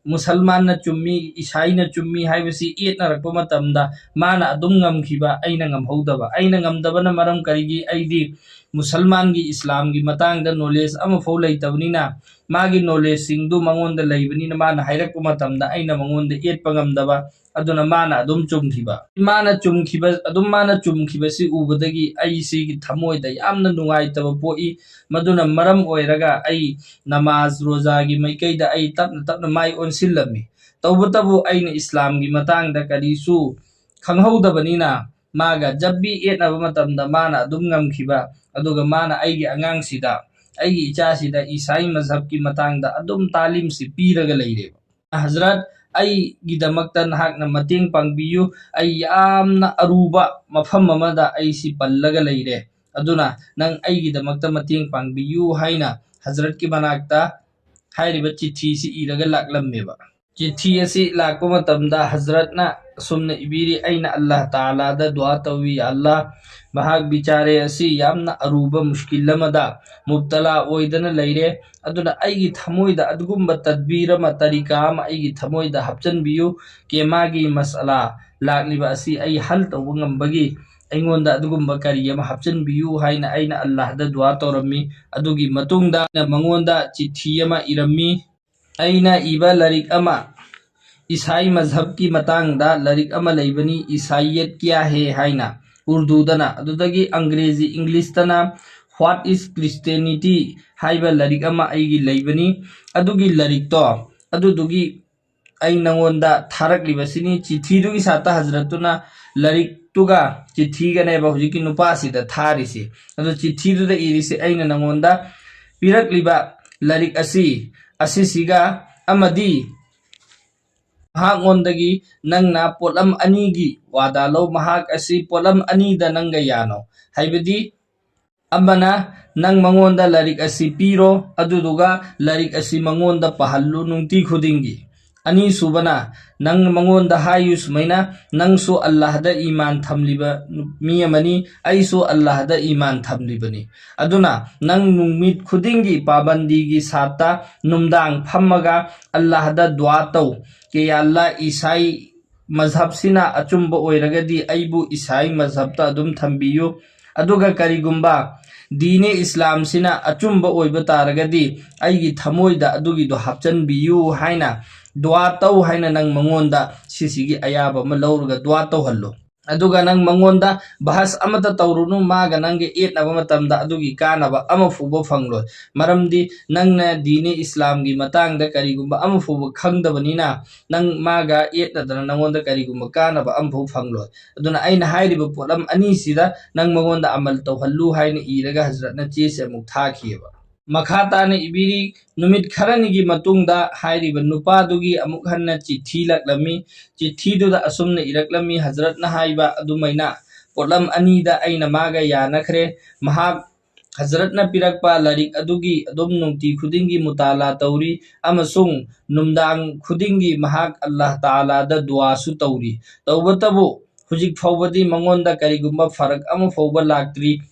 ꯃꯨꯁꯜꯃꯥꯟꯅ ꯆꯨꯝꯃꯤ, ꯏꯁꯥꯏꯅ ꯆꯨꯝꯃꯤ ꯍꯥꯏꯕꯁꯤ ꯌꯦꯠꯅꯔꯛꯄ ꯃꯇꯝꯗ ꯃꯥꯅ ꯑꯗꯨꯝ ꯉꯝꯈꯤꯕ, ꯑꯩꯅ ꯉꯝꯍꯧꯗꯕ꯫ ꯑꯩꯅ ꯉꯝꯗꯕꯅ ꯃꯔꯝ ꯀꯔꯤꯒꯤ? ꯑꯩꯗꯤ ꯃꯨꯁꯜꯃꯥꯟꯒꯤ, ꯏꯁꯂꯥꯝꯒꯤ ꯃꯇꯥꯡꯗ ꯅꯣꯂꯦꯖ ꯑꯃꯐꯥꯎ ꯂꯩꯇꯕꯅꯤꯅ, ꯃꯥꯒꯤ ꯅꯣꯂꯦꯖꯁꯤꯡꯗꯨ ꯃꯉꯣꯟꯗ ꯂꯩꯕꯅꯤꯅ ꯃꯥꯅ ꯍꯥꯏꯔꯛꯄ ꯃꯇꯝꯗ ꯑꯩꯅ ꯃꯉꯣꯟꯗ ꯌꯦꯠꯄ ꯉꯝꯗꯕ, ꯑꯗꯨꯅ ꯃꯥꯅ ꯑꯗꯨꯝ ꯆꯨꯝꯈꯤꯕ꯫ ꯃꯥꯅ ꯆꯨꯝꯈꯤꯕ, ꯑꯗꯨꯝ ꯃꯥꯅ ꯆꯨꯝꯈꯤꯕꯁꯤ ꯎꯕꯗꯒꯤ ꯑꯩꯁꯤꯒꯤ ꯊꯃꯣꯏꯗ ꯌꯥꯝꯅ ꯅꯨꯡꯉꯥꯏꯇꯕ ꯄꯣꯛꯏ꯫ ꯃꯗꯨꯅ ꯃꯔꯝ ꯑꯣꯏꯔꯒ ꯑꯩ ꯅꯃꯥꯖ ꯔꯣꯖꯥꯒꯤ ꯃꯥꯏꯀꯩꯗ ꯑꯩ ꯇꯞꯅ ꯇꯞꯅ ꯃꯥꯏ ꯑꯣꯟꯁꯤꯜꯂꯝꯃꯤ꯫ ꯇꯧꯕꯇꯕꯨ ꯑꯩꯅ ꯏꯁꯂꯥꯝꯒꯤ ꯃꯇꯥꯡꯗ ꯀꯔꯤꯁꯨ ꯈꯪꯍꯧꯗꯕꯅꯤꯅ ꯃꯥꯒ ꯖꯞꯕꯤ ꯌꯦꯠꯅꯕ ꯃꯇꯝꯗ ꯃꯥꯅ ꯑꯗꯨꯝ ꯉꯝꯈꯤꯕ, ꯑꯗꯨꯒ ꯃꯥꯅ ꯑꯩꯒꯤ ꯑꯉꯥꯡꯁꯤꯗ, ꯑꯩꯒꯤ ꯏꯆꯥꯁꯤꯗ ꯏꯁꯥꯏ ꯃꯖꯍꯕꯀꯤ ꯃꯇꯥꯡꯗ ꯑꯗꯨꯝ ꯇꯥꯂꯤꯝꯁꯤ ꯄꯤꯔꯒ ꯂꯩꯔꯦꯕ꯫ ꯍꯖꯔꯠ, ꯑꯩꯒꯤꯗꯃꯛꯇ ꯅꯍꯥꯛꯅ ꯃꯇꯦꯡ ꯄꯥꯡꯕꯤꯌꯨ꯫ ꯑꯩ ꯌꯥꯝꯅ ꯑꯔꯨꯕ ꯃꯐꯝ ꯑꯃꯗ ꯑꯩꯁꯤ ꯄꯜꯂꯒ ꯂꯩꯔꯦ, ꯑꯗꯨꯅ ꯅꯪ ꯑꯩꯒꯤꯗꯃꯛꯇ ꯃꯇꯦꯡ ꯄꯥꯡꯕꯤꯌꯨ ꯍꯥꯏꯅ ꯍꯖꯔꯠꯀꯤ ꯃꯅꯥꯛꯇ ꯍꯥꯏꯔꯤꯕ ꯆꯤꯊꯤꯁꯤ ꯏꯔꯒ ꯂꯥꯛꯂꯝꯃꯦꯕ꯫ ꯆꯤꯊꯤ ꯑꯁꯤ ꯂꯥꯛꯄ ꯃꯇꯝꯗ ꯍꯖꯔꯠꯅ ꯑꯁꯨꯝꯅ ꯏꯕꯤꯔꯤ, "ꯑꯩꯅ ꯑꯜꯂꯥꯍ ꯇꯥꯂꯥꯗ ꯗꯨꯋꯥ ꯇꯧꯏ, ꯑꯜꯂꯥꯍ, ꯃꯍꯥꯛ ꯕꯤꯆꯥꯔꯦ ꯑꯁꯤ ꯌꯥꯝꯅ ꯑꯔꯨꯕ ꯃꯨꯁꯀꯤꯜ ꯑꯃꯗ ꯃꯨꯕꯇꯂꯥ ꯑꯣꯏꯗꯅ ꯂꯩꯔꯦ, ꯑꯗꯨꯅ ꯑꯩꯒꯤ ꯊꯃꯣꯏꯗ ꯑꯗꯨꯒꯨꯝꯕ ꯇꯗꯕꯤꯔ ꯑꯃ, ꯇꯔꯤꯀꯥ ꯑꯃ ꯑꯩꯒꯤ ꯊꯃꯣꯏꯗ ꯍꯥꯞꯆꯤꯟꯕꯤꯌꯨ꯫ ꯀꯦꯃꯥꯒꯤ ꯃꯁꯑꯂꯥ ꯂꯥꯛꯂꯤꯕ ꯑꯁꯤ ꯑꯩ ꯍꯜ ꯇꯧꯕ ꯉꯝꯕꯒꯤ ꯑꯩꯉꯣꯟꯗ ꯑꯗꯨꯒꯨꯝꯕ ꯀꯔꯤ ꯑꯃ ꯍꯥꯞꯆꯤꯟꯕꯤꯌꯨ" ꯍꯥꯏꯅ ꯑꯩꯅ ꯑꯜꯂꯥꯍꯗ ꯗꯨꯋꯥ ꯇꯧꯔꯝꯃꯤ꯫ ꯑꯗꯨꯒꯤ ꯃꯇꯨꯡꯗ ꯑꯩꯅ ꯃꯉꯣꯟꯗ ꯆꯤꯊꯤ ꯑꯃ ꯏꯔꯝꯃꯤ꯫ ꯑꯩꯅ ꯏꯕ ꯂꯥꯏꯔꯤꯛ ꯑꯃ, ꯏꯁꯥꯏ ꯃꯖꯍꯕꯀꯤ ꯃꯇꯥꯡꯗ ꯂꯥꯏꯔꯤꯛ ꯑꯃ ꯂꯩꯕꯅꯤ, ꯏꯁꯥꯏꯌꯠ ꯀ꯭ꯌꯥ ꯍꯦ ꯍꯥꯏꯅ, ꯎꯔꯗꯨꯗꯅ, ꯑꯗꯨꯗꯒꯤ ꯑꯪꯒ꯭ꯔꯦꯖꯤ, ꯏꯪꯂꯤꯁꯇꯅ What is Christianity ꯍꯥꯏꯕ ꯂꯥꯏꯔꯤꯛ ꯑꯃ ꯑꯩꯒꯤ ꯂꯩꯕꯅꯤ꯫ ꯑꯗꯨꯒꯤ ꯂꯥꯏꯔꯤꯛꯇꯣ, ꯑꯗꯨꯗꯨꯒꯤ ꯑꯩ ꯅꯉꯣꯟꯗ ꯊꯥꯔꯛꯂꯤꯕꯁꯤꯅꯤ꯫ ꯆꯤꯊꯤꯗꯨꯒꯤ ꯁꯥꯠꯇ ꯍꯖꯔꯠꯇꯨꯅ ꯂꯥꯏꯔꯤꯛꯇꯨꯒ ꯆꯤꯊꯤꯒꯅꯦꯕ ꯍꯧꯖꯤꯛꯀꯤ ꯅꯨꯄꯥꯁꯤꯗ ꯊꯥꯔꯤꯁꯤ꯫ ꯑꯗꯣ ꯆꯤꯊꯤꯗꯨꯗ ꯏꯔꯤꯁꯤ, "ꯑꯩꯅ ꯅꯉꯣꯟꯗ ꯄꯤꯔꯛꯂꯤꯕ ꯂꯥꯏꯔꯤꯛ ꯑꯁꯤ, ꯑꯁꯤꯁꯤꯒ ꯑꯃꯗꯤ ꯃꯍꯥꯛꯉꯣꯟꯗꯒꯤ ꯅꯪꯅ ꯄꯣꯠꯂꯝ ꯑꯅꯤꯒꯤ ꯋꯥꯗꯥ ꯂꯧ꯫ ꯃꯍꯥꯛ ꯑꯁꯤ ꯄꯣꯠꯂꯝ ꯑꯅꯤꯗ ꯅꯪꯒ ꯌꯥꯅꯧ"꯫ ꯍꯥꯏꯕꯗꯤ ꯑꯃꯅ ꯅꯪ ꯃꯉꯣꯟꯗ ꯂꯥꯏꯔꯤꯛ ꯑꯁꯤ ꯄꯤꯔꯣ, ꯑꯗꯨꯗꯨꯒ ꯂꯥꯏꯔꯤꯛ ꯑꯁꯤ ꯃꯉꯣꯟꯗ ꯄꯥꯍꯜꯂꯨ ꯅꯨꯡꯇꯤ ꯈꯨꯗꯤꯡꯒꯤ꯫ ꯑꯅꯤꯁꯨꯕꯅ, ꯅꯪ ꯃꯉꯣꯟꯗ ꯍꯥꯏꯌꯨ ꯁꯨꯃꯥꯏꯅ, "ꯅꯪꯁꯨ ꯑꯜꯂꯥꯍꯗ ꯏꯃꯥꯟ ꯊꯝꯂꯤꯕ ꯃꯤ ꯑꯃꯅꯤ, ꯑꯩꯁꯨ ꯑꯜꯂꯥꯍꯗ ꯏꯃꯥꯟ ꯊꯝꯂꯤꯕꯅꯤ꯫ ꯑꯗꯨꯅ ꯅꯪ ꯅꯨꯃꯤꯠ ꯈꯨꯗꯤꯡꯒꯤ ꯄꯥꯕꯟꯗꯤꯒꯤ ꯁꯥꯠꯇ ꯅꯨꯡꯗꯥꯡ ꯐꯝꯃꯒ ꯑꯜꯂꯥꯍꯗ ꯗꯨꯋꯥ ꯇꯧ꯫ ꯀꯦ ꯑꯜꯂꯥ, ꯏꯁꯥꯏ ꯃꯖꯍꯕꯁꯤꯅ ꯑꯆꯨꯝꯕ ꯑꯣꯏꯔꯒꯗꯤ ꯑꯩꯕꯨ ꯏꯁꯥꯏ ꯃꯖꯍꯕꯇ ꯑꯗꯨꯝ ꯊꯝꯕꯤꯌꯨ꯫ ꯑꯗꯨꯒ ꯀꯔꯤꯒꯨꯝꯕ ꯗꯤꯅꯦ ꯏꯁꯂꯥꯝꯁꯤꯅ ꯑꯆꯨꯝꯕ ꯑꯣꯏꯕ ꯇꯥꯔꯒꯗꯤ ꯑꯩꯒꯤ ꯊꯃꯣꯏꯗ ꯑꯗꯨꯒꯤꯗꯣ ꯍꯥꯞꯆꯟꯕꯤꯌꯨ" ꯍꯥꯏꯅ ꯗꯨꯋꯥ ꯇꯧ ꯍꯥꯏꯅ ꯅꯪ ꯃꯉꯣꯟꯗ ꯁꯤꯁꯤꯒꯤ ꯑꯌꯥꯕ ꯑꯃ ꯂꯧꯔꯒ ꯗꯨꯋꯥ ꯇꯧꯍꯜꯂꯨ꯫ ꯑꯗꯨꯒ ꯅꯪ ꯃꯉꯣꯟꯗ ꯕꯍꯁ ꯑꯃꯠꯇ ꯇꯧꯔꯨꯅꯨ, ꯃꯥꯒ ꯅꯪꯒ ꯌꯦꯠꯅꯕ ꯃꯇꯝꯗ ꯑꯗꯨꯒꯤ ꯀꯥꯟꯅꯕ ꯑꯃ ꯐꯥꯎꯕ ꯐꯪꯂꯣꯏ꯫ ꯃꯔꯝꯗꯤ ꯅꯪꯅ ꯗꯤꯅꯦ ꯏꯁꯂꯥꯝꯒꯤ ꯃꯇꯥꯡꯗ ꯀꯔꯤꯒꯨꯝꯕ ꯑꯃ ꯐꯥꯎꯕ ꯈꯪꯗꯕꯅꯤꯅ, ꯅꯪ ꯃꯥꯒ ꯌꯦꯠꯅꯗꯅ ꯅꯪꯉꯣꯟꯗ ꯀꯔꯤꯒꯨꯝꯕ ꯀꯥꯟꯅꯕ ꯑꯃ ꯐꯥꯎ ꯐꯪꯂꯣꯏ꯫ ꯑꯗꯨꯅ ꯑꯩꯅ ꯍꯥꯏꯔꯤꯕ ꯄꯣꯠꯂꯝ ꯑꯅꯤꯁꯤꯗ ꯅꯪ ꯃꯉꯣꯟꯗ ꯑꯃꯜ ꯇꯧꯍꯜꯂꯨ ꯍꯥꯏꯅ ꯏꯔꯒ ꯍꯖꯔꯠꯅ ꯆꯦꯁꯦ ꯑꯃꯨꯛ ꯊꯥꯈꯤꯑꯕ꯫ ꯃꯈꯥ ꯇꯥꯅ ꯏꯕꯤꯔꯤ, ꯅꯨꯃꯤꯠ ꯈꯔꯅꯤꯒꯤ ꯃꯇꯨꯡꯗ ꯍꯥꯏꯔꯤꯕ ꯅꯨꯄꯥꯗꯨꯒꯤ ꯑꯃꯨꯛ ꯍꯟꯅ ꯆꯤꯊꯤ ꯂꯥꯛꯂꯝꯃꯤ꯫ ꯆꯤꯊꯤꯗꯨꯗ ꯑꯁꯨꯝꯅ ꯏꯔꯛꯂꯝꯃꯤ, ꯍꯖꯔꯠꯅ ꯍꯥꯏꯕ ꯑꯗꯨꯃꯥꯏꯅ ꯄꯣꯠꯂꯝ ꯑꯅꯤꯗ ꯑꯩꯅ ꯃꯥꯒ ꯌꯥꯅꯈ꯭ꯔꯦ꯫ ꯃꯍꯥꯛ ꯍꯖꯔꯠꯅ ꯄꯤꯔꯛꯄ ꯂꯥꯏꯔꯤꯛ ꯑꯗꯨꯒꯤ ꯑꯗꯨꯝ ꯅꯨꯡꯇꯤ ꯈꯨꯗꯤꯡꯒꯤ ꯃꯨꯇꯥꯂꯥ ꯇꯧꯔꯤ ꯑꯃꯁꯨꯡ ꯅꯨꯡꯗꯥꯡ ꯈꯨꯗꯤꯡꯒꯤ ꯃꯍꯥꯛ ꯑꯜꯂꯥꯍ ꯇꯥꯂꯥꯗ ꯗꯨꯋꯥꯁꯨ ꯇꯧꯔꯤ꯫ ꯇꯧꯕꯇꯕꯨ ꯍꯧꯖꯤꯛ ꯐꯥꯎꯕꯗꯤ ꯃꯉꯣꯟꯗ ꯀꯔꯤꯒꯨꯝꯕ ꯐꯔꯛ ꯑꯃ ꯐꯥꯎꯕ ꯂꯥꯛꯇ꯭ꯔꯤ꯫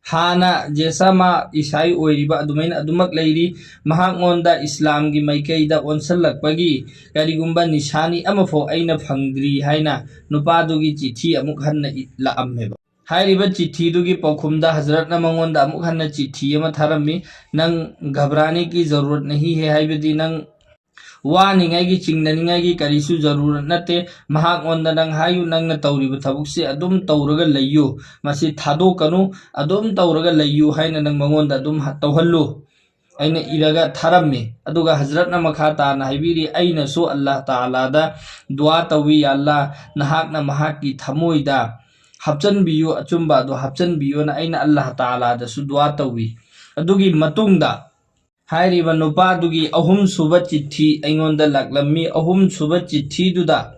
ꯍꯥꯟꯅ ꯖꯦꯁꯥꯃꯥ ꯏꯁꯥꯏ ꯑꯣꯏꯔꯤꯕ ꯑꯗꯨꯃꯥꯏꯅ ꯑꯗꯨꯃꯛ ꯂꯩꯔꯤ꯫ ꯃꯍꯥꯛꯉꯣꯟꯗ ꯏꯁꯂꯥꯝꯒꯤ ꯃꯥꯏꯀꯩꯗ ꯑꯣꯟꯁꯤꯜꯂꯛꯄꯒꯤ ꯀꯔꯤꯒꯨꯝꯕ ꯅꯤꯁꯥꯅꯤ ꯑꯃꯐꯥꯎ ꯑꯩꯅ ꯐꯪꯗ꯭ꯔꯤ ꯍꯥꯏꯅ ꯅꯨꯄꯥꯗꯨꯒꯤ ꯆꯤꯊꯤ ꯑꯃꯨꯛ ꯍꯟꯅ ꯏ-, ꯂꯥꯛꯑꯝꯃꯦꯕ꯫ ꯍꯥꯏꯔꯤꯕ ꯆꯤꯊꯤꯗꯨꯒꯤ ꯄꯥꯎꯈꯨꯝꯗ ꯍꯖꯔꯠꯅ ꯃꯉꯣꯟꯗ ꯑꯃꯨꯛ ꯍꯟꯅ ꯆꯤꯊꯤ ꯑꯃ ꯊꯥꯔꯝꯃꯤ, "ꯅꯪ ꯘꯕꯔꯥꯅꯦ ꯀꯤ ꯖꯔꯨꯔꯠ ꯅꯍꯤ ꯍꯦ", ꯍꯥꯏꯕꯗꯤ ꯅꯪ ꯋꯥꯅꯤꯡꯉꯥꯏꯒꯤ, ꯆꯤꯡꯅꯅꯤꯡꯉꯥꯏꯒꯤ ꯀꯔꯤꯁꯨ ꯖꯔꯨꯔꯠ ꯅꯠꯇꯦ꯫ ꯃꯍꯥꯛꯉꯣꯟꯗ ꯅꯪ ꯍꯥꯏꯌꯨ, "ꯅꯪꯅ ꯇꯧꯔꯤꯕ ꯊꯕꯛꯁꯤ ꯑꯗꯨꯝ ꯇꯧꯔꯒ ꯂꯩꯌꯨ, ꯃꯁꯤ ꯊꯥꯗꯣꯛꯀꯅꯨ, ꯑꯗꯨꯝ ꯇꯧꯔꯒ ꯂꯩꯌꯨ" ꯍꯥꯏꯅ ꯅꯪ ꯃꯉꯣꯟꯗ ꯑꯗꯨꯝ ꯍ-, ꯇꯧꯍꯜꯂꯨ꯫ ꯑꯩꯅ ꯏꯔꯒ ꯊꯥꯔꯝꯃꯤ꯫ ꯑꯗꯨꯒ ꯍꯖꯔꯠꯅ ꯃꯈꯥ ꯇꯥꯅ ꯍꯥꯏꯕꯤꯔꯤ, "ꯑꯩꯅꯁꯨ ꯑꯜꯂꯥꯍ ꯇꯥꯂꯥꯗ ꯗꯨꯋꯥ ꯇꯧꯏ, ꯌꯥ ꯑꯜꯂꯥꯍ, ꯅꯍꯥꯛꯅ ꯃꯍꯥꯛꯀꯤ ꯊꯃꯣꯏꯗ ꯍꯥꯞꯆꯟꯕꯤꯌꯨ, ꯑꯆꯨꯝꯕ ꯑꯗꯨ ꯍꯥꯞꯆꯟꯕꯤꯌꯨꯅ ꯑꯩꯅ ꯑꯜꯂꯥꯍ ꯇꯥꯂꯥꯗꯁꯨ ꯗꯨꯋꯥ ꯇꯧꯏ꯫" ꯑꯗꯨꯒꯤ ꯃꯇꯨꯡꯗ ꯍꯥꯏꯔꯤꯕ ꯅꯨꯄꯥꯗꯨꯒꯤ ꯑꯍꯨꯝꯁꯨꯕ ꯆꯤꯊꯤ ꯑꯩꯉꯣꯟꯗ ꯂꯥꯛꯂꯝꯃꯤ꯫ ꯑꯍꯨꯝꯁꯨꯕ ꯆꯤꯊꯤꯗꯨꯗ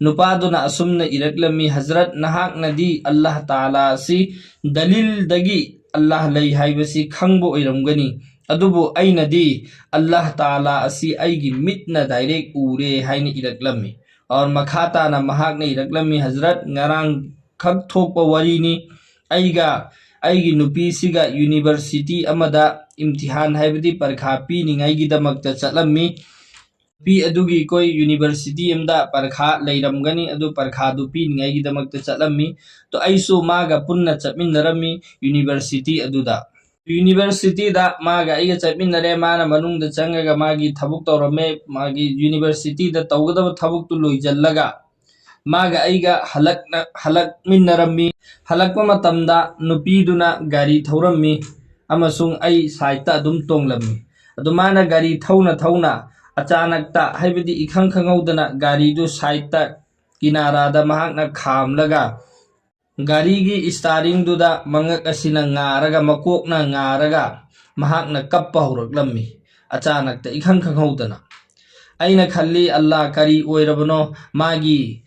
ꯅꯨꯄꯥꯗꯨꯅ ꯑꯁꯨꯝꯅ ꯏꯔꯛꯂꯝꯃꯤ, "ꯍꯖꯔꯠ, ꯅꯍꯥꯛꯅꯗꯤ ꯑꯜꯂꯥꯍ ꯇꯥꯂꯥ ꯑꯁꯤ ꯗꯂꯤꯜꯗꯒꯤ ꯑꯜꯂꯥꯍ ꯂꯩ ꯍꯥꯏꯕꯁꯤ ꯈꯪꯕ ꯑꯣꯏꯔꯝꯒꯅꯤ꯫ ꯑꯗꯨꯕꯨ ꯑꯩꯅꯗꯤ ꯑꯜꯂꯥꯍ ꯇꯥꯂꯥ ꯑꯁꯤ ꯑꯩꯒꯤ ꯃꯤꯠꯅ direct ꯎꯔꯦ ꯍꯥꯏꯅ ꯏꯔꯛꯂꯝꯃꯤ꯫ ꯑꯣꯔ ꯃꯈꯥ ꯇꯥꯅ ꯃꯍꯥꯛꯅ ꯏꯔꯛꯂꯝꯃꯤ, ꯍꯖꯔꯠ, ꯉꯔꯥꯡ ꯈꯛ ꯊꯣꯛꯄ ꯋꯥꯔꯤꯅꯤ꯫ ꯑꯩꯒ ꯑꯩꯒꯤ ꯅꯨꯄꯤꯁꯤꯒ ꯌꯨꯅꯤꯚꯔꯁꯤꯇꯤ ꯑꯃꯗ ꯏꯝꯇꯤꯍꯥꯟ, ꯍꯥꯏꯕꯗꯤ ꯄꯔꯤꯈꯥ ꯄꯤꯅꯤꯡꯉꯥꯏꯒꯤꯗꯃꯛꯇ ꯆꯠꯂꯝꯃꯤ꯫ ꯅꯨꯄꯤ ꯑꯗꯨꯒꯤ ꯑꯩꯈꯣꯏ ꯌꯨꯅꯤꯚꯔꯁꯤꯇꯤ ꯑꯃꯗ ꯄꯔꯤꯈꯥ ꯂꯩꯔꯝꯒꯅꯤ, ꯑꯗꯨ ꯄꯔꯤꯈꯥꯗꯨ ꯄꯤꯅꯤꯡꯉꯥꯏꯒꯤꯗꯃꯛꯇ ꯆꯠꯂꯝꯃꯤ꯫ ꯇꯣ ꯑꯩꯁꯨ ꯃꯥꯒ ꯄꯨꯟꯅ ꯆꯠꯃꯤꯟꯅꯔꯝꯃꯤ ꯌꯨꯅꯤꯚꯔꯁꯤꯇꯤ ꯑꯗꯨꯗ꯫ ꯌꯨꯅꯤꯚꯔꯁꯤꯇꯤꯗ ꯃꯥꯒ ꯑꯩꯒ ꯆꯠꯃꯤꯟꯅꯔꯦ꯫ ꯃꯥꯅ ꯃꯅꯨꯡꯗ ꯆꯪꯉꯒ ꯃꯥꯒꯤ ꯊꯕꯛ ꯇꯧꯔꯝꯃꯦ꯫ ꯃꯥꯒꯤ ꯌꯨꯅꯤꯚꯔꯁꯤꯇꯤꯗ ꯇꯧꯒꯗꯕ ꯊꯕꯛꯇꯨ ꯂꯣꯏꯁꯤꯜꯂꯒ ꯃꯥꯒ ꯑꯩꯒ ꯍꯜꯂꯛꯅ-, ꯍꯜꯂꯛꯃꯤꯟꯅꯔꯝꯃꯤ꯫ ꯍꯜꯂꯛꯄ ꯃꯇꯝꯗ ꯅꯨꯄꯤꯗꯨꯅ ꯒꯥꯔꯤ ꯊꯧꯔꯝꯃꯤ ꯑꯃꯁꯨꯡ ꯑꯩ sideꯇ ꯑꯗꯨꯝ ꯇꯣꯡꯂꯝꯃꯤ꯫ ꯑꯗꯨ ꯃꯥꯅ ꯒꯥꯔꯤ ꯊꯧꯅ ꯊꯧꯅ ꯑꯆꯥꯅꯛꯇ, ꯍꯥꯏꯕꯗꯤ ꯏꯈꯪ ꯈꯪꯍꯧꯗꯅ ꯒꯥꯔꯤꯗꯨ sideꯇ, ꯀꯤꯅꯥꯔꯥꯗ ꯃꯍꯥꯛꯅ ꯈꯥꯝꯂꯒ ꯒꯥꯔꯤꯒꯤ steeringꯗꯨꯗ ꯃꯉꯛ ꯑꯁꯤꯅ ꯉꯥꯔꯒ, ꯃꯀꯣꯛꯅ ꯉꯥꯔꯒ ꯃꯍꯥꯛꯅ ꯀꯞꯄ ꯍꯧꯔꯛꯂꯝꯃꯤ, ꯑꯆꯥꯅꯛꯇ ꯏꯈꯪ ꯈꯪꯍꯧꯗꯅ꯫ ꯑꯩꯅ ꯈꯜꯂꯤ, "ꯑꯜꯂꯥ, ꯀꯔꯤ ꯑꯣꯏꯔꯕꯅꯣ? ꯃꯥꯒꯤ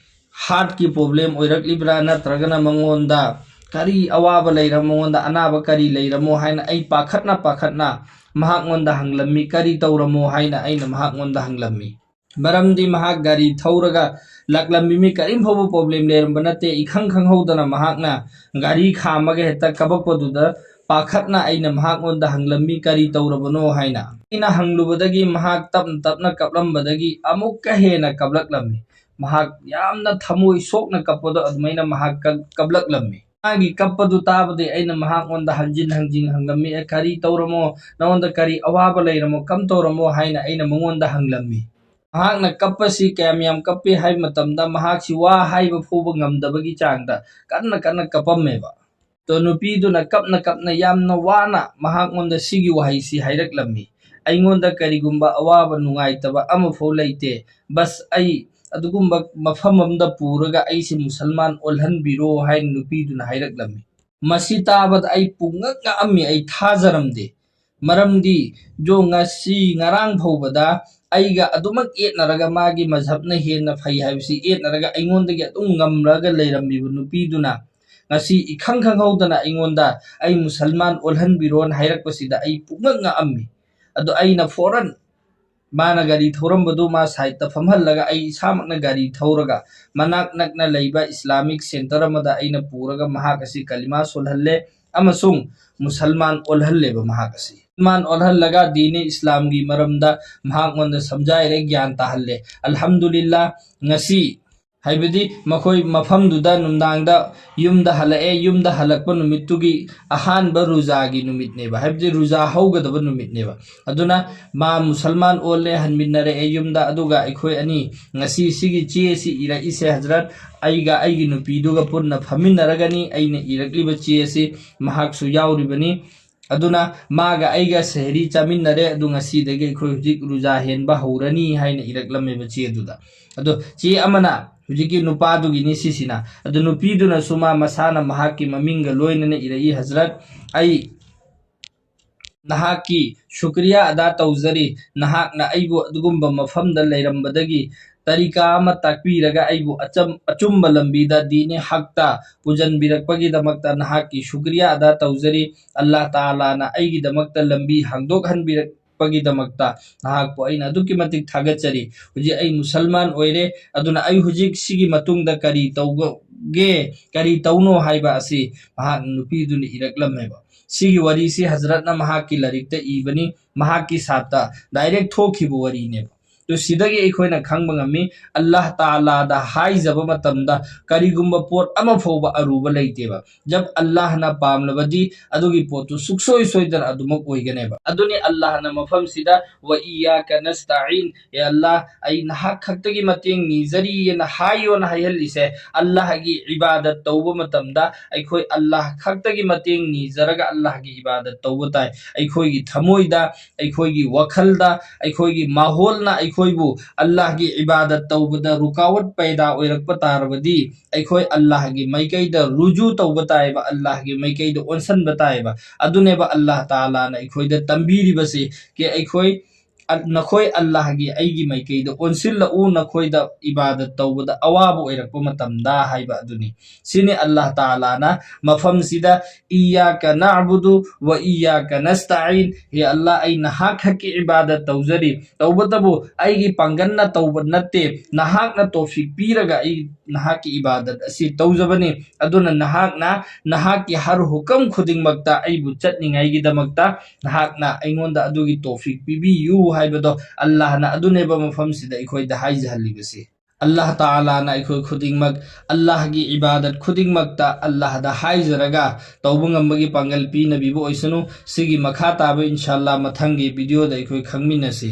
heartꯀꯤ problem ꯑꯣꯏꯔꯛꯂꯤꯕ꯭ꯔꯥ, ꯅꯠꯇ꯭ꯔꯒꯅ ꯃꯉꯣꯟꯗ ꯀꯔꯤ ꯑꯋꯥꯕ ꯂꯩꯔ-, ꯃꯉꯣꯟꯗ ꯑꯅꯥꯕ ꯀꯔꯤ ꯂꯩꯔꯃꯣ?" ꯍꯥꯏꯅ ꯑꯩ ꯄꯥꯈꯠꯅ ꯄꯥꯈꯠꯅ ꯃꯍꯥꯛꯉꯣꯟꯗ ꯍꯪꯂꯝꯃꯤ꯫ "ꯀꯔꯤ ꯇꯧꯔꯃꯣ?" ꯍꯥꯏꯅ ꯑꯩꯅ ꯃꯍꯥꯛꯉꯣꯟꯗ ꯍꯪꯂꯝꯃꯤ꯫ ꯃꯔꯝꯗꯤ ꯃꯍꯥꯛ ꯒꯥꯔꯤ ꯊꯧꯔꯒ ꯂꯥꯛꯂꯝꯃꯤ, ꯃꯤ ꯀꯔꯤꯝ ꯐꯥꯎꯕ problem ꯂꯩꯔꯝꯕ ꯅꯠꯇꯦ꯫ ꯏꯈꯪ ꯈꯪꯍꯧꯗꯅ ꯃꯍꯥꯛꯅ ꯒꯥꯔꯤ ꯈꯥꯝꯃꯒ ꯍꯦꯛꯇ ꯀꯕꯛꯄꯗꯨꯗ ꯄꯥꯈꯠꯅ ꯑꯩꯅ ꯃꯍꯥꯛꯉꯣꯟꯗ ꯍꯪꯂꯝꯃꯤ, "ꯀꯔꯤ ꯇꯧꯔꯕꯅꯣ?" ꯍꯥꯏꯅ꯫ ꯑꯩꯅ ꯍꯪꯂꯨꯕꯗꯒꯤ ꯃꯍꯥꯛ ꯇꯞꯅ ꯇꯞꯅ ꯀꯞꯂꯝꯕꯗꯒꯤ ꯑꯃꯨꯛꯀ ꯍꯦꯟꯅ ꯀꯞꯂꯛꯂꯝꯃꯤ꯫ ꯃꯍꯥꯛ ꯌꯥꯝꯅ ꯊꯃꯣꯏ ꯁꯣꯛꯅ ꯀꯞꯄꯗꯣ ꯑꯗꯨꯃꯥꯏꯅ ꯃꯍꯥꯛ ꯀꯞ-, ꯀꯞꯂꯛꯂꯝꯃꯤ꯫ ꯃꯥꯒꯤ ꯀꯞꯄꯗꯨ ꯇꯥꯕꯗꯒꯤ ꯑꯩꯅ ꯃꯍꯥꯛꯉꯣꯟꯗ ꯍꯟꯖꯤꯟ ꯍꯟꯖꯤꯟ ꯍꯪꯂꯝꯃꯤ, "ꯑꯦ, ꯀꯔꯤ ꯇꯧꯔꯃꯣ? ꯅꯉꯣꯟꯗ ꯀꯔꯤ ꯑꯋꯥꯕ ꯂꯩꯔꯃꯣ? ꯀꯝ ꯇꯧꯔꯃꯣ?" ꯍꯥꯏꯅ ꯑꯩꯅ ꯃꯉꯣꯟꯗ ꯍꯪꯂꯝꯃꯤ꯫ ꯃꯍꯥꯛꯅ ꯀꯞꯄꯁꯤ ꯀꯌꯥꯝ ꯌꯥꯝ ꯀꯞꯄꯤ ꯍꯥꯏꯕ ꯃꯇꯝꯗ, ꯃꯍꯥꯛꯁꯤ ꯋꯥ ꯍꯥꯏꯕ ꯐꯥꯎꯕ ꯉꯝꯗꯕꯒꯤ ꯆꯥꯡꯗ ꯀꯟꯅ ꯀꯟꯅ ꯀꯞꯄꯝꯃꯦꯕ꯫ ꯑꯗꯣ ꯅꯨꯄꯤꯗꯨꯅ ꯀꯞꯅ ꯀꯞꯅ ꯌꯥꯝꯅ ꯋꯥꯅ ꯃꯍꯥꯛꯉꯣꯟꯗ ꯁꯤꯒꯤ ꯋꯥꯍꯩꯁꯤ ꯍꯥꯏꯔꯛꯂꯝꯃꯤ, "ꯑꯩꯉꯣꯟꯗ ꯀꯔꯤꯒꯨꯝꯕ ꯑꯋꯥꯕ ꯅꯨꯡꯉꯥꯏꯇꯕ ꯑꯃꯐꯥꯎ ꯂꯩꯇꯦ, ꯕꯁ ꯑꯩ ꯑꯗꯨꯒꯨꯝꯕ ꯃꯐꯝ ꯑꯃꯗ ꯄꯨꯔꯒ ꯑꯩꯁꯦ ꯃꯨꯁꯜꯃꯥꯟ ꯑꯣꯜꯍꯟꯕꯤꯔꯣ" ꯍꯥꯏꯅ ꯅꯨꯄꯤꯗꯨꯅ ꯍꯥꯏꯔꯛꯂꯝꯃꯤ꯫ ꯃꯁꯤ ꯇꯥꯕꯗ ꯑꯩ ꯄꯨꯡꯉꯛ ꯉꯛꯑꯝꯃꯤ, ꯑꯩ ꯊꯥꯖꯔꯝꯗꯦ꯫ ꯃꯔꯝꯗꯤ ꯖꯣ ꯉꯁꯤ ꯉꯔꯥꯡ ꯐꯥꯎꯕꯗ ꯑꯩꯒ ꯑꯗꯨꯃꯛ ꯌꯦꯠꯅꯔꯒ, ꯃꯥꯒꯤ ꯃꯖꯍꯕꯅ ꯍꯦꯟꯅ ꯐꯩ ꯍꯥꯏꯕꯁꯤ ꯌꯦꯠꯅꯔꯒ, ꯑꯩꯉꯣꯟꯗꯒꯤ ꯑꯗꯨꯝ ꯉꯝꯂꯒ ꯂꯩꯔꯝꯃꯤꯕ ꯅꯨꯄꯤꯗꯨꯅ ꯉꯁꯤ ꯏꯈꯪ ꯈꯪꯍꯧꯗꯅ ꯑꯩꯉꯣꯟꯗ "ꯑꯩ ꯃꯨꯁꯜꯃꯥꯟ ꯑꯣꯜꯍꯟꯕꯤꯔꯣꯅ" ꯍꯥꯏꯔꯛꯄꯁꯤꯗ ꯑꯩ ꯄꯨꯡꯉꯛ ꯉꯛꯑꯝꯃꯤ꯫ ꯑꯗꯣ ꯑꯩꯅ ꯐꯣꯔꯟ ꯃꯥꯅ ꯒꯥꯔꯤ ꯊꯧꯔꯝꯕꯗꯨ ꯃꯥ ꯁꯥꯏꯠꯇ ꯐꯝꯍꯜꯂꯒ ꯑꯩ ꯏꯁꯥꯃꯛꯅ ꯒꯥꯔꯤ ꯊꯧꯔꯒ ꯃꯅꯥꯛ ꯅꯛꯅ ꯂꯩꯕ ꯏꯁꯂꯥꯃꯤꯛ ꯁꯦꯟꯇꯔ ꯑꯃꯗ ꯑꯩꯅ ꯄꯨꯔꯒ ꯃꯍꯥꯛ ꯑꯁꯤ ꯀꯂꯤꯃꯥ ꯁꯣꯜꯍꯜꯂꯦ ꯑꯃꯁꯨꯡ ꯃꯨꯁꯜꯃꯥꯟ ꯑꯣꯜꯍꯜꯂꯦꯕ ꯃꯍꯥꯛ ꯑꯁꯤ꯫ ꯃꯨꯁꯜꯃꯥꯟ ꯑꯣꯜꯍꯜꯂꯒ ꯗꯤꯅꯦ ꯏꯁꯂꯥꯝꯒꯤ ꯃꯔꯝꯗ ꯃꯍꯥꯛꯉꯣꯟꯗ ꯁꯝꯖꯥꯏꯔꯦ, ꯒ꯭ꯌꯥꯟ ꯇꯥꯍꯜꯂꯦ꯫ ꯑꯜꯍꯝꯗꯨꯂꯤꯜꯂꯥ, ꯉꯁꯤ ꯍꯥꯏꯕꯗꯤ ꯃꯈꯣꯏ ꯃꯐꯝꯗꯨꯗ ꯅꯨꯡꯗꯥꯡꯗ ꯌꯨꯝꯗ ꯍꯜꯂꯛꯑꯦ꯫ ꯌꯨꯝꯗ ꯍꯜꯂꯛꯄ ꯅꯨꯃꯤꯠꯇꯨꯒꯤ ꯑꯍꯥꯟꯕ ꯔꯨꯖꯥꯒꯤ ꯅꯨꯃꯤꯠꯅꯦꯕ, ꯍꯥꯏꯕꯗꯤ ꯔꯨꯖꯥ ꯍꯧꯒꯗꯕ ꯅꯨꯃꯤꯠꯅꯦꯕ꯫ ꯑꯗꯨꯅ ꯃꯥ ꯃꯨꯁꯜꯃꯥꯟ ꯑꯣꯜꯂꯦ, ꯍꯟꯃꯤꯟꯅꯔꯛꯑꯦ ꯌꯨꯝꯗ꯫ ꯑꯗꯨꯒ ꯑꯩꯈꯣꯏ ꯑꯅꯤ ꯉꯁꯤ ꯁꯤꯒꯤ ꯆꯦ ꯑꯁꯤ ꯏꯔꯛꯏꯁꯦ ꯍꯖꯔꯠ, ꯑꯩꯒ ꯑꯩꯒꯤ ꯅꯨꯄꯤꯗꯨꯒ ꯄꯨꯟꯅ ꯐꯝꯃꯤꯟꯅꯔꯒꯅꯤ꯫ ꯑꯩꯅ ꯏꯔꯛꯂꯤꯕ ꯆꯦ ꯑꯁꯤ ꯃꯍꯥꯛꯁꯨ ꯌꯥꯎꯔꯤꯕꯅꯤ꯫ ꯑꯗꯨꯅ ꯃꯥꯒ ꯑꯩꯒ ꯁꯦꯍꯔꯤ ꯆꯥꯃꯤꯟꯅꯔꯦ, ꯑꯗꯨ ꯉꯁꯤꯗꯒꯤ ꯑꯩꯈꯣꯏ ꯍꯧꯖꯤꯛ ꯔꯨꯖꯥ ꯍꯦꯟꯕ ꯍꯧꯔꯅꯤ ꯍꯥꯏꯅ ꯏꯔꯛꯂꯝꯃꯦꯕ ꯆꯦ ꯑꯗꯨꯗ꯫ ꯑꯗꯣ ꯆꯦ ꯑꯃꯅ ꯍꯧꯖꯤꯛꯀꯤ ꯅꯨꯄꯥꯗꯨꯒꯤꯅꯤ ꯁꯤꯁꯤꯅ꯫ ꯑꯗꯨ ꯅꯨꯄꯤꯗꯨꯅꯁꯨ ꯃꯥ ꯃꯁꯥꯅ ꯃꯍꯥꯛꯀꯤ ꯃꯃꯤꯡꯒ ꯂꯣꯏꯅꯅ ꯏꯔꯛꯏ, "ꯍꯖꯔꯠ, ꯑꯩ ꯅꯍꯥꯛꯀꯤ ꯁꯨꯀ꯭ꯔꯤꯌꯥ ꯑꯗꯥ ꯇꯧꯖꯔꯤ, ꯅꯍꯥꯛꯅ ꯑꯩꯕꯨ ꯑꯗꯨꯒꯨꯝꯕ ꯃꯐꯝꯗ ꯂꯩꯔꯝꯕꯗꯒꯤ ꯇꯔꯤꯀꯥ ꯑꯃ ꯇꯥꯛꯄꯤꯔꯒ ꯑꯩꯕꯨ ꯑꯆꯝ-, ꯑꯆꯨꯝꯕ ꯂꯝꯕꯤꯗ ꯗꯤꯅꯤ ꯍꯛꯇ ꯄꯨꯖꯟꯕꯤꯔꯛꯄꯒꯤꯗꯃꯛꯇ ꯅꯍꯥꯛꯀꯤ ꯁꯨꯀ꯭ꯔꯤꯌꯥ ꯑꯗꯥ ꯇꯧꯖꯔꯤ꯫ ꯑꯜꯂꯥꯍ ꯇꯥꯂꯥꯅ ꯑꯩꯒꯤꯗꯃꯛꯇ ꯂꯝꯕꯤ ꯍꯥꯡꯗꯣꯛꯍꯟꯕꯤꯔꯛꯄꯒꯤꯗꯃꯛꯇ ꯅꯍꯥꯛꯄꯨ ꯑꯩꯅ ꯑꯗꯨꯛꯀꯤ ꯃꯇꯤꯛ ꯊꯥꯒꯠꯆꯔꯤ꯫ ꯍꯧꯖꯤꯛ ꯑꯩ ꯃꯨꯁꯜꯃꯥꯟ ꯑꯣꯏꯔꯦ, ꯑꯗꯨꯅ ꯑꯩ ꯍꯧꯖꯤꯛ ꯁꯤꯒꯤ ꯃꯇꯨꯡꯗ ꯀꯔꯤ ꯇꯧꯒꯦ, ꯀꯔꯤ ꯇꯧꯅꯣ ꯍꯥꯏꯕ ꯑꯁꯤ ꯃꯍꯥꯛ ꯅꯨꯄꯤꯗꯨꯅ ꯏꯔꯛꯂꯝꯃꯦꯕ"꯫ ꯁꯤꯒꯤ ꯋꯥꯔꯤꯁꯤ ꯍꯖꯔꯠꯅ ꯃꯍꯥꯛꯀꯤ ꯂꯥꯏꯔꯤꯛꯇ ꯏꯕꯅꯤ, ꯃꯍꯥꯛꯀꯤ ꯁꯥꯠꯇ ꯗꯥꯏꯔꯦꯛ ꯊꯣꯛꯈꯤꯕ ꯋꯥꯔꯤꯅꯦꯕ꯫ ꯑꯗꯨ ꯁꯤꯗꯒꯤ ꯑꯩꯈꯣꯏꯅ ꯈꯪꯕ ꯉꯝꯃꯤ, ꯑꯜꯂꯥꯍ ꯇꯥꯂꯥꯗ ꯍꯥꯏꯖꯕ ꯃꯇꯝꯗ ꯀꯔꯤꯒꯨꯝꯕ ꯄꯣꯠ ꯑꯃ ꯐꯥꯎꯕ ꯑꯔꯨꯕ ꯂꯩꯇꯦꯕ꯫ ꯖꯕ ꯑꯜꯂꯥꯍꯅ ꯄꯥꯝꯂꯕꯗꯤ ꯑꯗꯨꯒꯤ ꯄꯣꯠꯇꯨ ꯁꯨꯛꯁꯣꯏ ꯁꯣꯏꯗꯅ ꯑꯗꯨꯃꯛ ꯑꯣꯏꯒꯅꯦꯕ꯫ ꯑꯗꯨꯅꯤ ꯑꯜꯂꯥꯍꯅ ꯃꯐꯝꯁꯤꯗ "ꯋ ꯏꯌꯥꯀ ꯅꯁꯇꯥꯏꯟ", "ꯑꯦ ꯑꯜꯂꯥꯍ, ꯑꯩ ꯅꯍꯥꯛ ꯈꯛꯇꯒꯤ ꯃꯇꯦꯡ ꯅꯤꯖꯔꯤꯑꯅ" ꯍꯥꯏꯌꯣꯅ ꯍꯥꯏꯍꯜꯂꯤꯁꯦ꯫ ꯑꯜꯂꯥꯍꯒꯤ ꯏꯕꯥꯗꯠ ꯇꯧꯕ ꯃꯇꯝꯗ ꯑꯩꯈꯣꯏ ꯑꯜꯂꯥꯍ ꯈꯛꯇꯒꯤ ꯃꯇꯦꯡ ꯅꯤꯖꯔꯒ ꯑꯜꯂꯥꯍꯒꯤ ꯏꯕꯥꯗꯠ ꯇꯧꯕ ꯇꯥꯏ꯫ ꯑꯩꯈꯣꯏꯒꯤ ꯊꯃꯣꯏꯗ, ꯑꯩꯈꯣꯏꯒꯤ ꯋꯥꯈꯜꯗ, ꯑꯩꯈꯣꯏꯒꯤ ꯃꯥꯍꯣꯜꯅ ꯑꯩꯈꯣꯏꯕꯨ ꯑꯜꯂꯥꯍꯒꯤ ꯏꯕꯥꯗꯠ ꯇꯧꯕꯗ ꯔꯨꯀꯥꯋꯠ ꯄꯩꯗꯥ ꯑꯣꯏꯔꯛꯄ ꯇꯥꯔꯕꯗꯤ, ꯑꯩꯈꯣꯏ ꯑꯜꯂꯥꯍꯒꯤ ꯃꯥꯏꯀꯩꯗ ꯔꯨꯖꯨ ꯇꯧꯕ ꯇꯥꯏꯕ, ꯑꯜꯂꯥꯍꯒꯤ ꯃꯥꯏꯀꯩꯗ ꯑꯣꯟꯁꯟꯕ ꯇꯥꯏꯕ꯫ ꯑꯗꯨꯅꯦꯕ ꯑꯜꯂꯥꯍ ꯇꯥꯂꯥꯅ ꯑꯩꯈꯣꯏꯗ ꯇꯝꯕꯤꯔꯤꯕꯁꯤ, ꯀꯤ ꯑꯩꯈꯣꯏ ꯑ-, ꯅꯈꯣꯏ ꯑꯜꯂꯥꯍꯒꯤ ꯑꯩꯒꯤ ꯃꯥꯏꯀꯩꯗ ꯑꯣꯟꯁꯤꯜꯂꯛꯎ, ꯅꯈꯣꯏꯗ ꯏꯕꯥꯗꯠ ꯇꯧꯕꯗ ꯑꯋꯥꯕ ꯑꯣꯏꯔꯛꯄ ꯃꯇꯝꯗ ꯍꯥꯏꯕ ꯑꯗꯨꯅꯤ꯫ ꯁꯤꯅꯤ ꯑꯜꯂꯥꯍ ꯇꯥꯂꯥꯅ ꯃꯐꯝꯁꯤꯗ "ꯏꯌꯥꯀ ꯅꯥꯕꯨꯗꯨ ꯋ ꯏꯌꯥꯀ ꯅꯁꯇꯥꯏꯟ", ꯍꯦ ꯑꯜꯂꯥꯍ, ꯑꯩ ꯅꯍꯥꯛ ꯈꯛꯀꯤ ꯏꯕꯥꯗꯠ ꯇꯧꯖꯔꯤ, ꯇꯧꯕꯇꯕꯨ ꯑꯩꯒꯤ ꯄꯥꯡꯒꯜꯅ ꯇꯧꯕ ꯅꯠꯇꯦ, ꯅꯍꯥꯛꯅ ꯇꯣꯐꯤꯛ ꯄꯤꯔꯒ ꯑꯩ ꯅꯍꯥꯛꯀꯤ ꯏꯕꯥꯗꯠ ꯑꯁꯤ ꯇꯧꯖꯕꯅꯤ꯫ ꯑꯗꯨꯅ ꯅꯍꯥꯛꯅ ꯅꯍꯥꯛꯀꯤ ꯍꯔ ꯍꯨꯀꯝ ꯈꯨꯗꯤꯡꯃꯛꯇ ꯑꯩꯕꯨ ꯆꯠꯅꯤꯡꯉꯥꯏꯒꯤꯗꯃꯛꯇ ꯅꯍꯥꯛꯅ ꯑꯩꯉꯣꯟꯗ ꯑꯗꯨꯒꯤ ꯇꯣꯐꯤꯛ ꯄꯤꯕꯤꯌꯨ ꯍꯥꯏꯕꯗꯣ ꯑꯜꯂꯥꯍꯅ ꯑꯗꯨꯅꯦꯕ ꯃꯐꯝꯁꯤꯗ ꯑꯩꯈꯣꯏꯗ ꯍꯥꯏꯖꯍꯜꯂꯤꯕꯁꯤ꯫ ꯑꯜꯂꯥꯍ ꯇꯥꯂꯥꯅ ꯑꯩꯈꯣꯏ ꯈꯨꯗꯤꯡꯃꯛ ꯑꯜꯂꯥꯍꯒꯤ ꯏꯕꯥꯗꯠ ꯈꯨꯗꯤꯡꯃꯛꯇ ꯑꯜꯂꯥꯍꯗ ꯍꯥꯏꯖꯔꯒ ꯇꯧꯕ ꯉꯝꯕꯒꯤ ꯄꯥꯡꯒꯜ ꯄꯤꯅꯕꯤꯕ ꯑꯣꯏꯁꯅꯨ꯫ ꯁꯤꯒꯤ ꯃꯈꯥ ꯇꯥꯕ ꯏꯟꯁꯥ ꯑꯜꯂꯥꯍ ꯃꯊꯪꯒꯤ ꯚꯤꯗꯤꯑꯣꯗ ꯑꯩꯈꯣꯏ ꯈꯪꯃꯤꯟꯅꯁꯤ꯫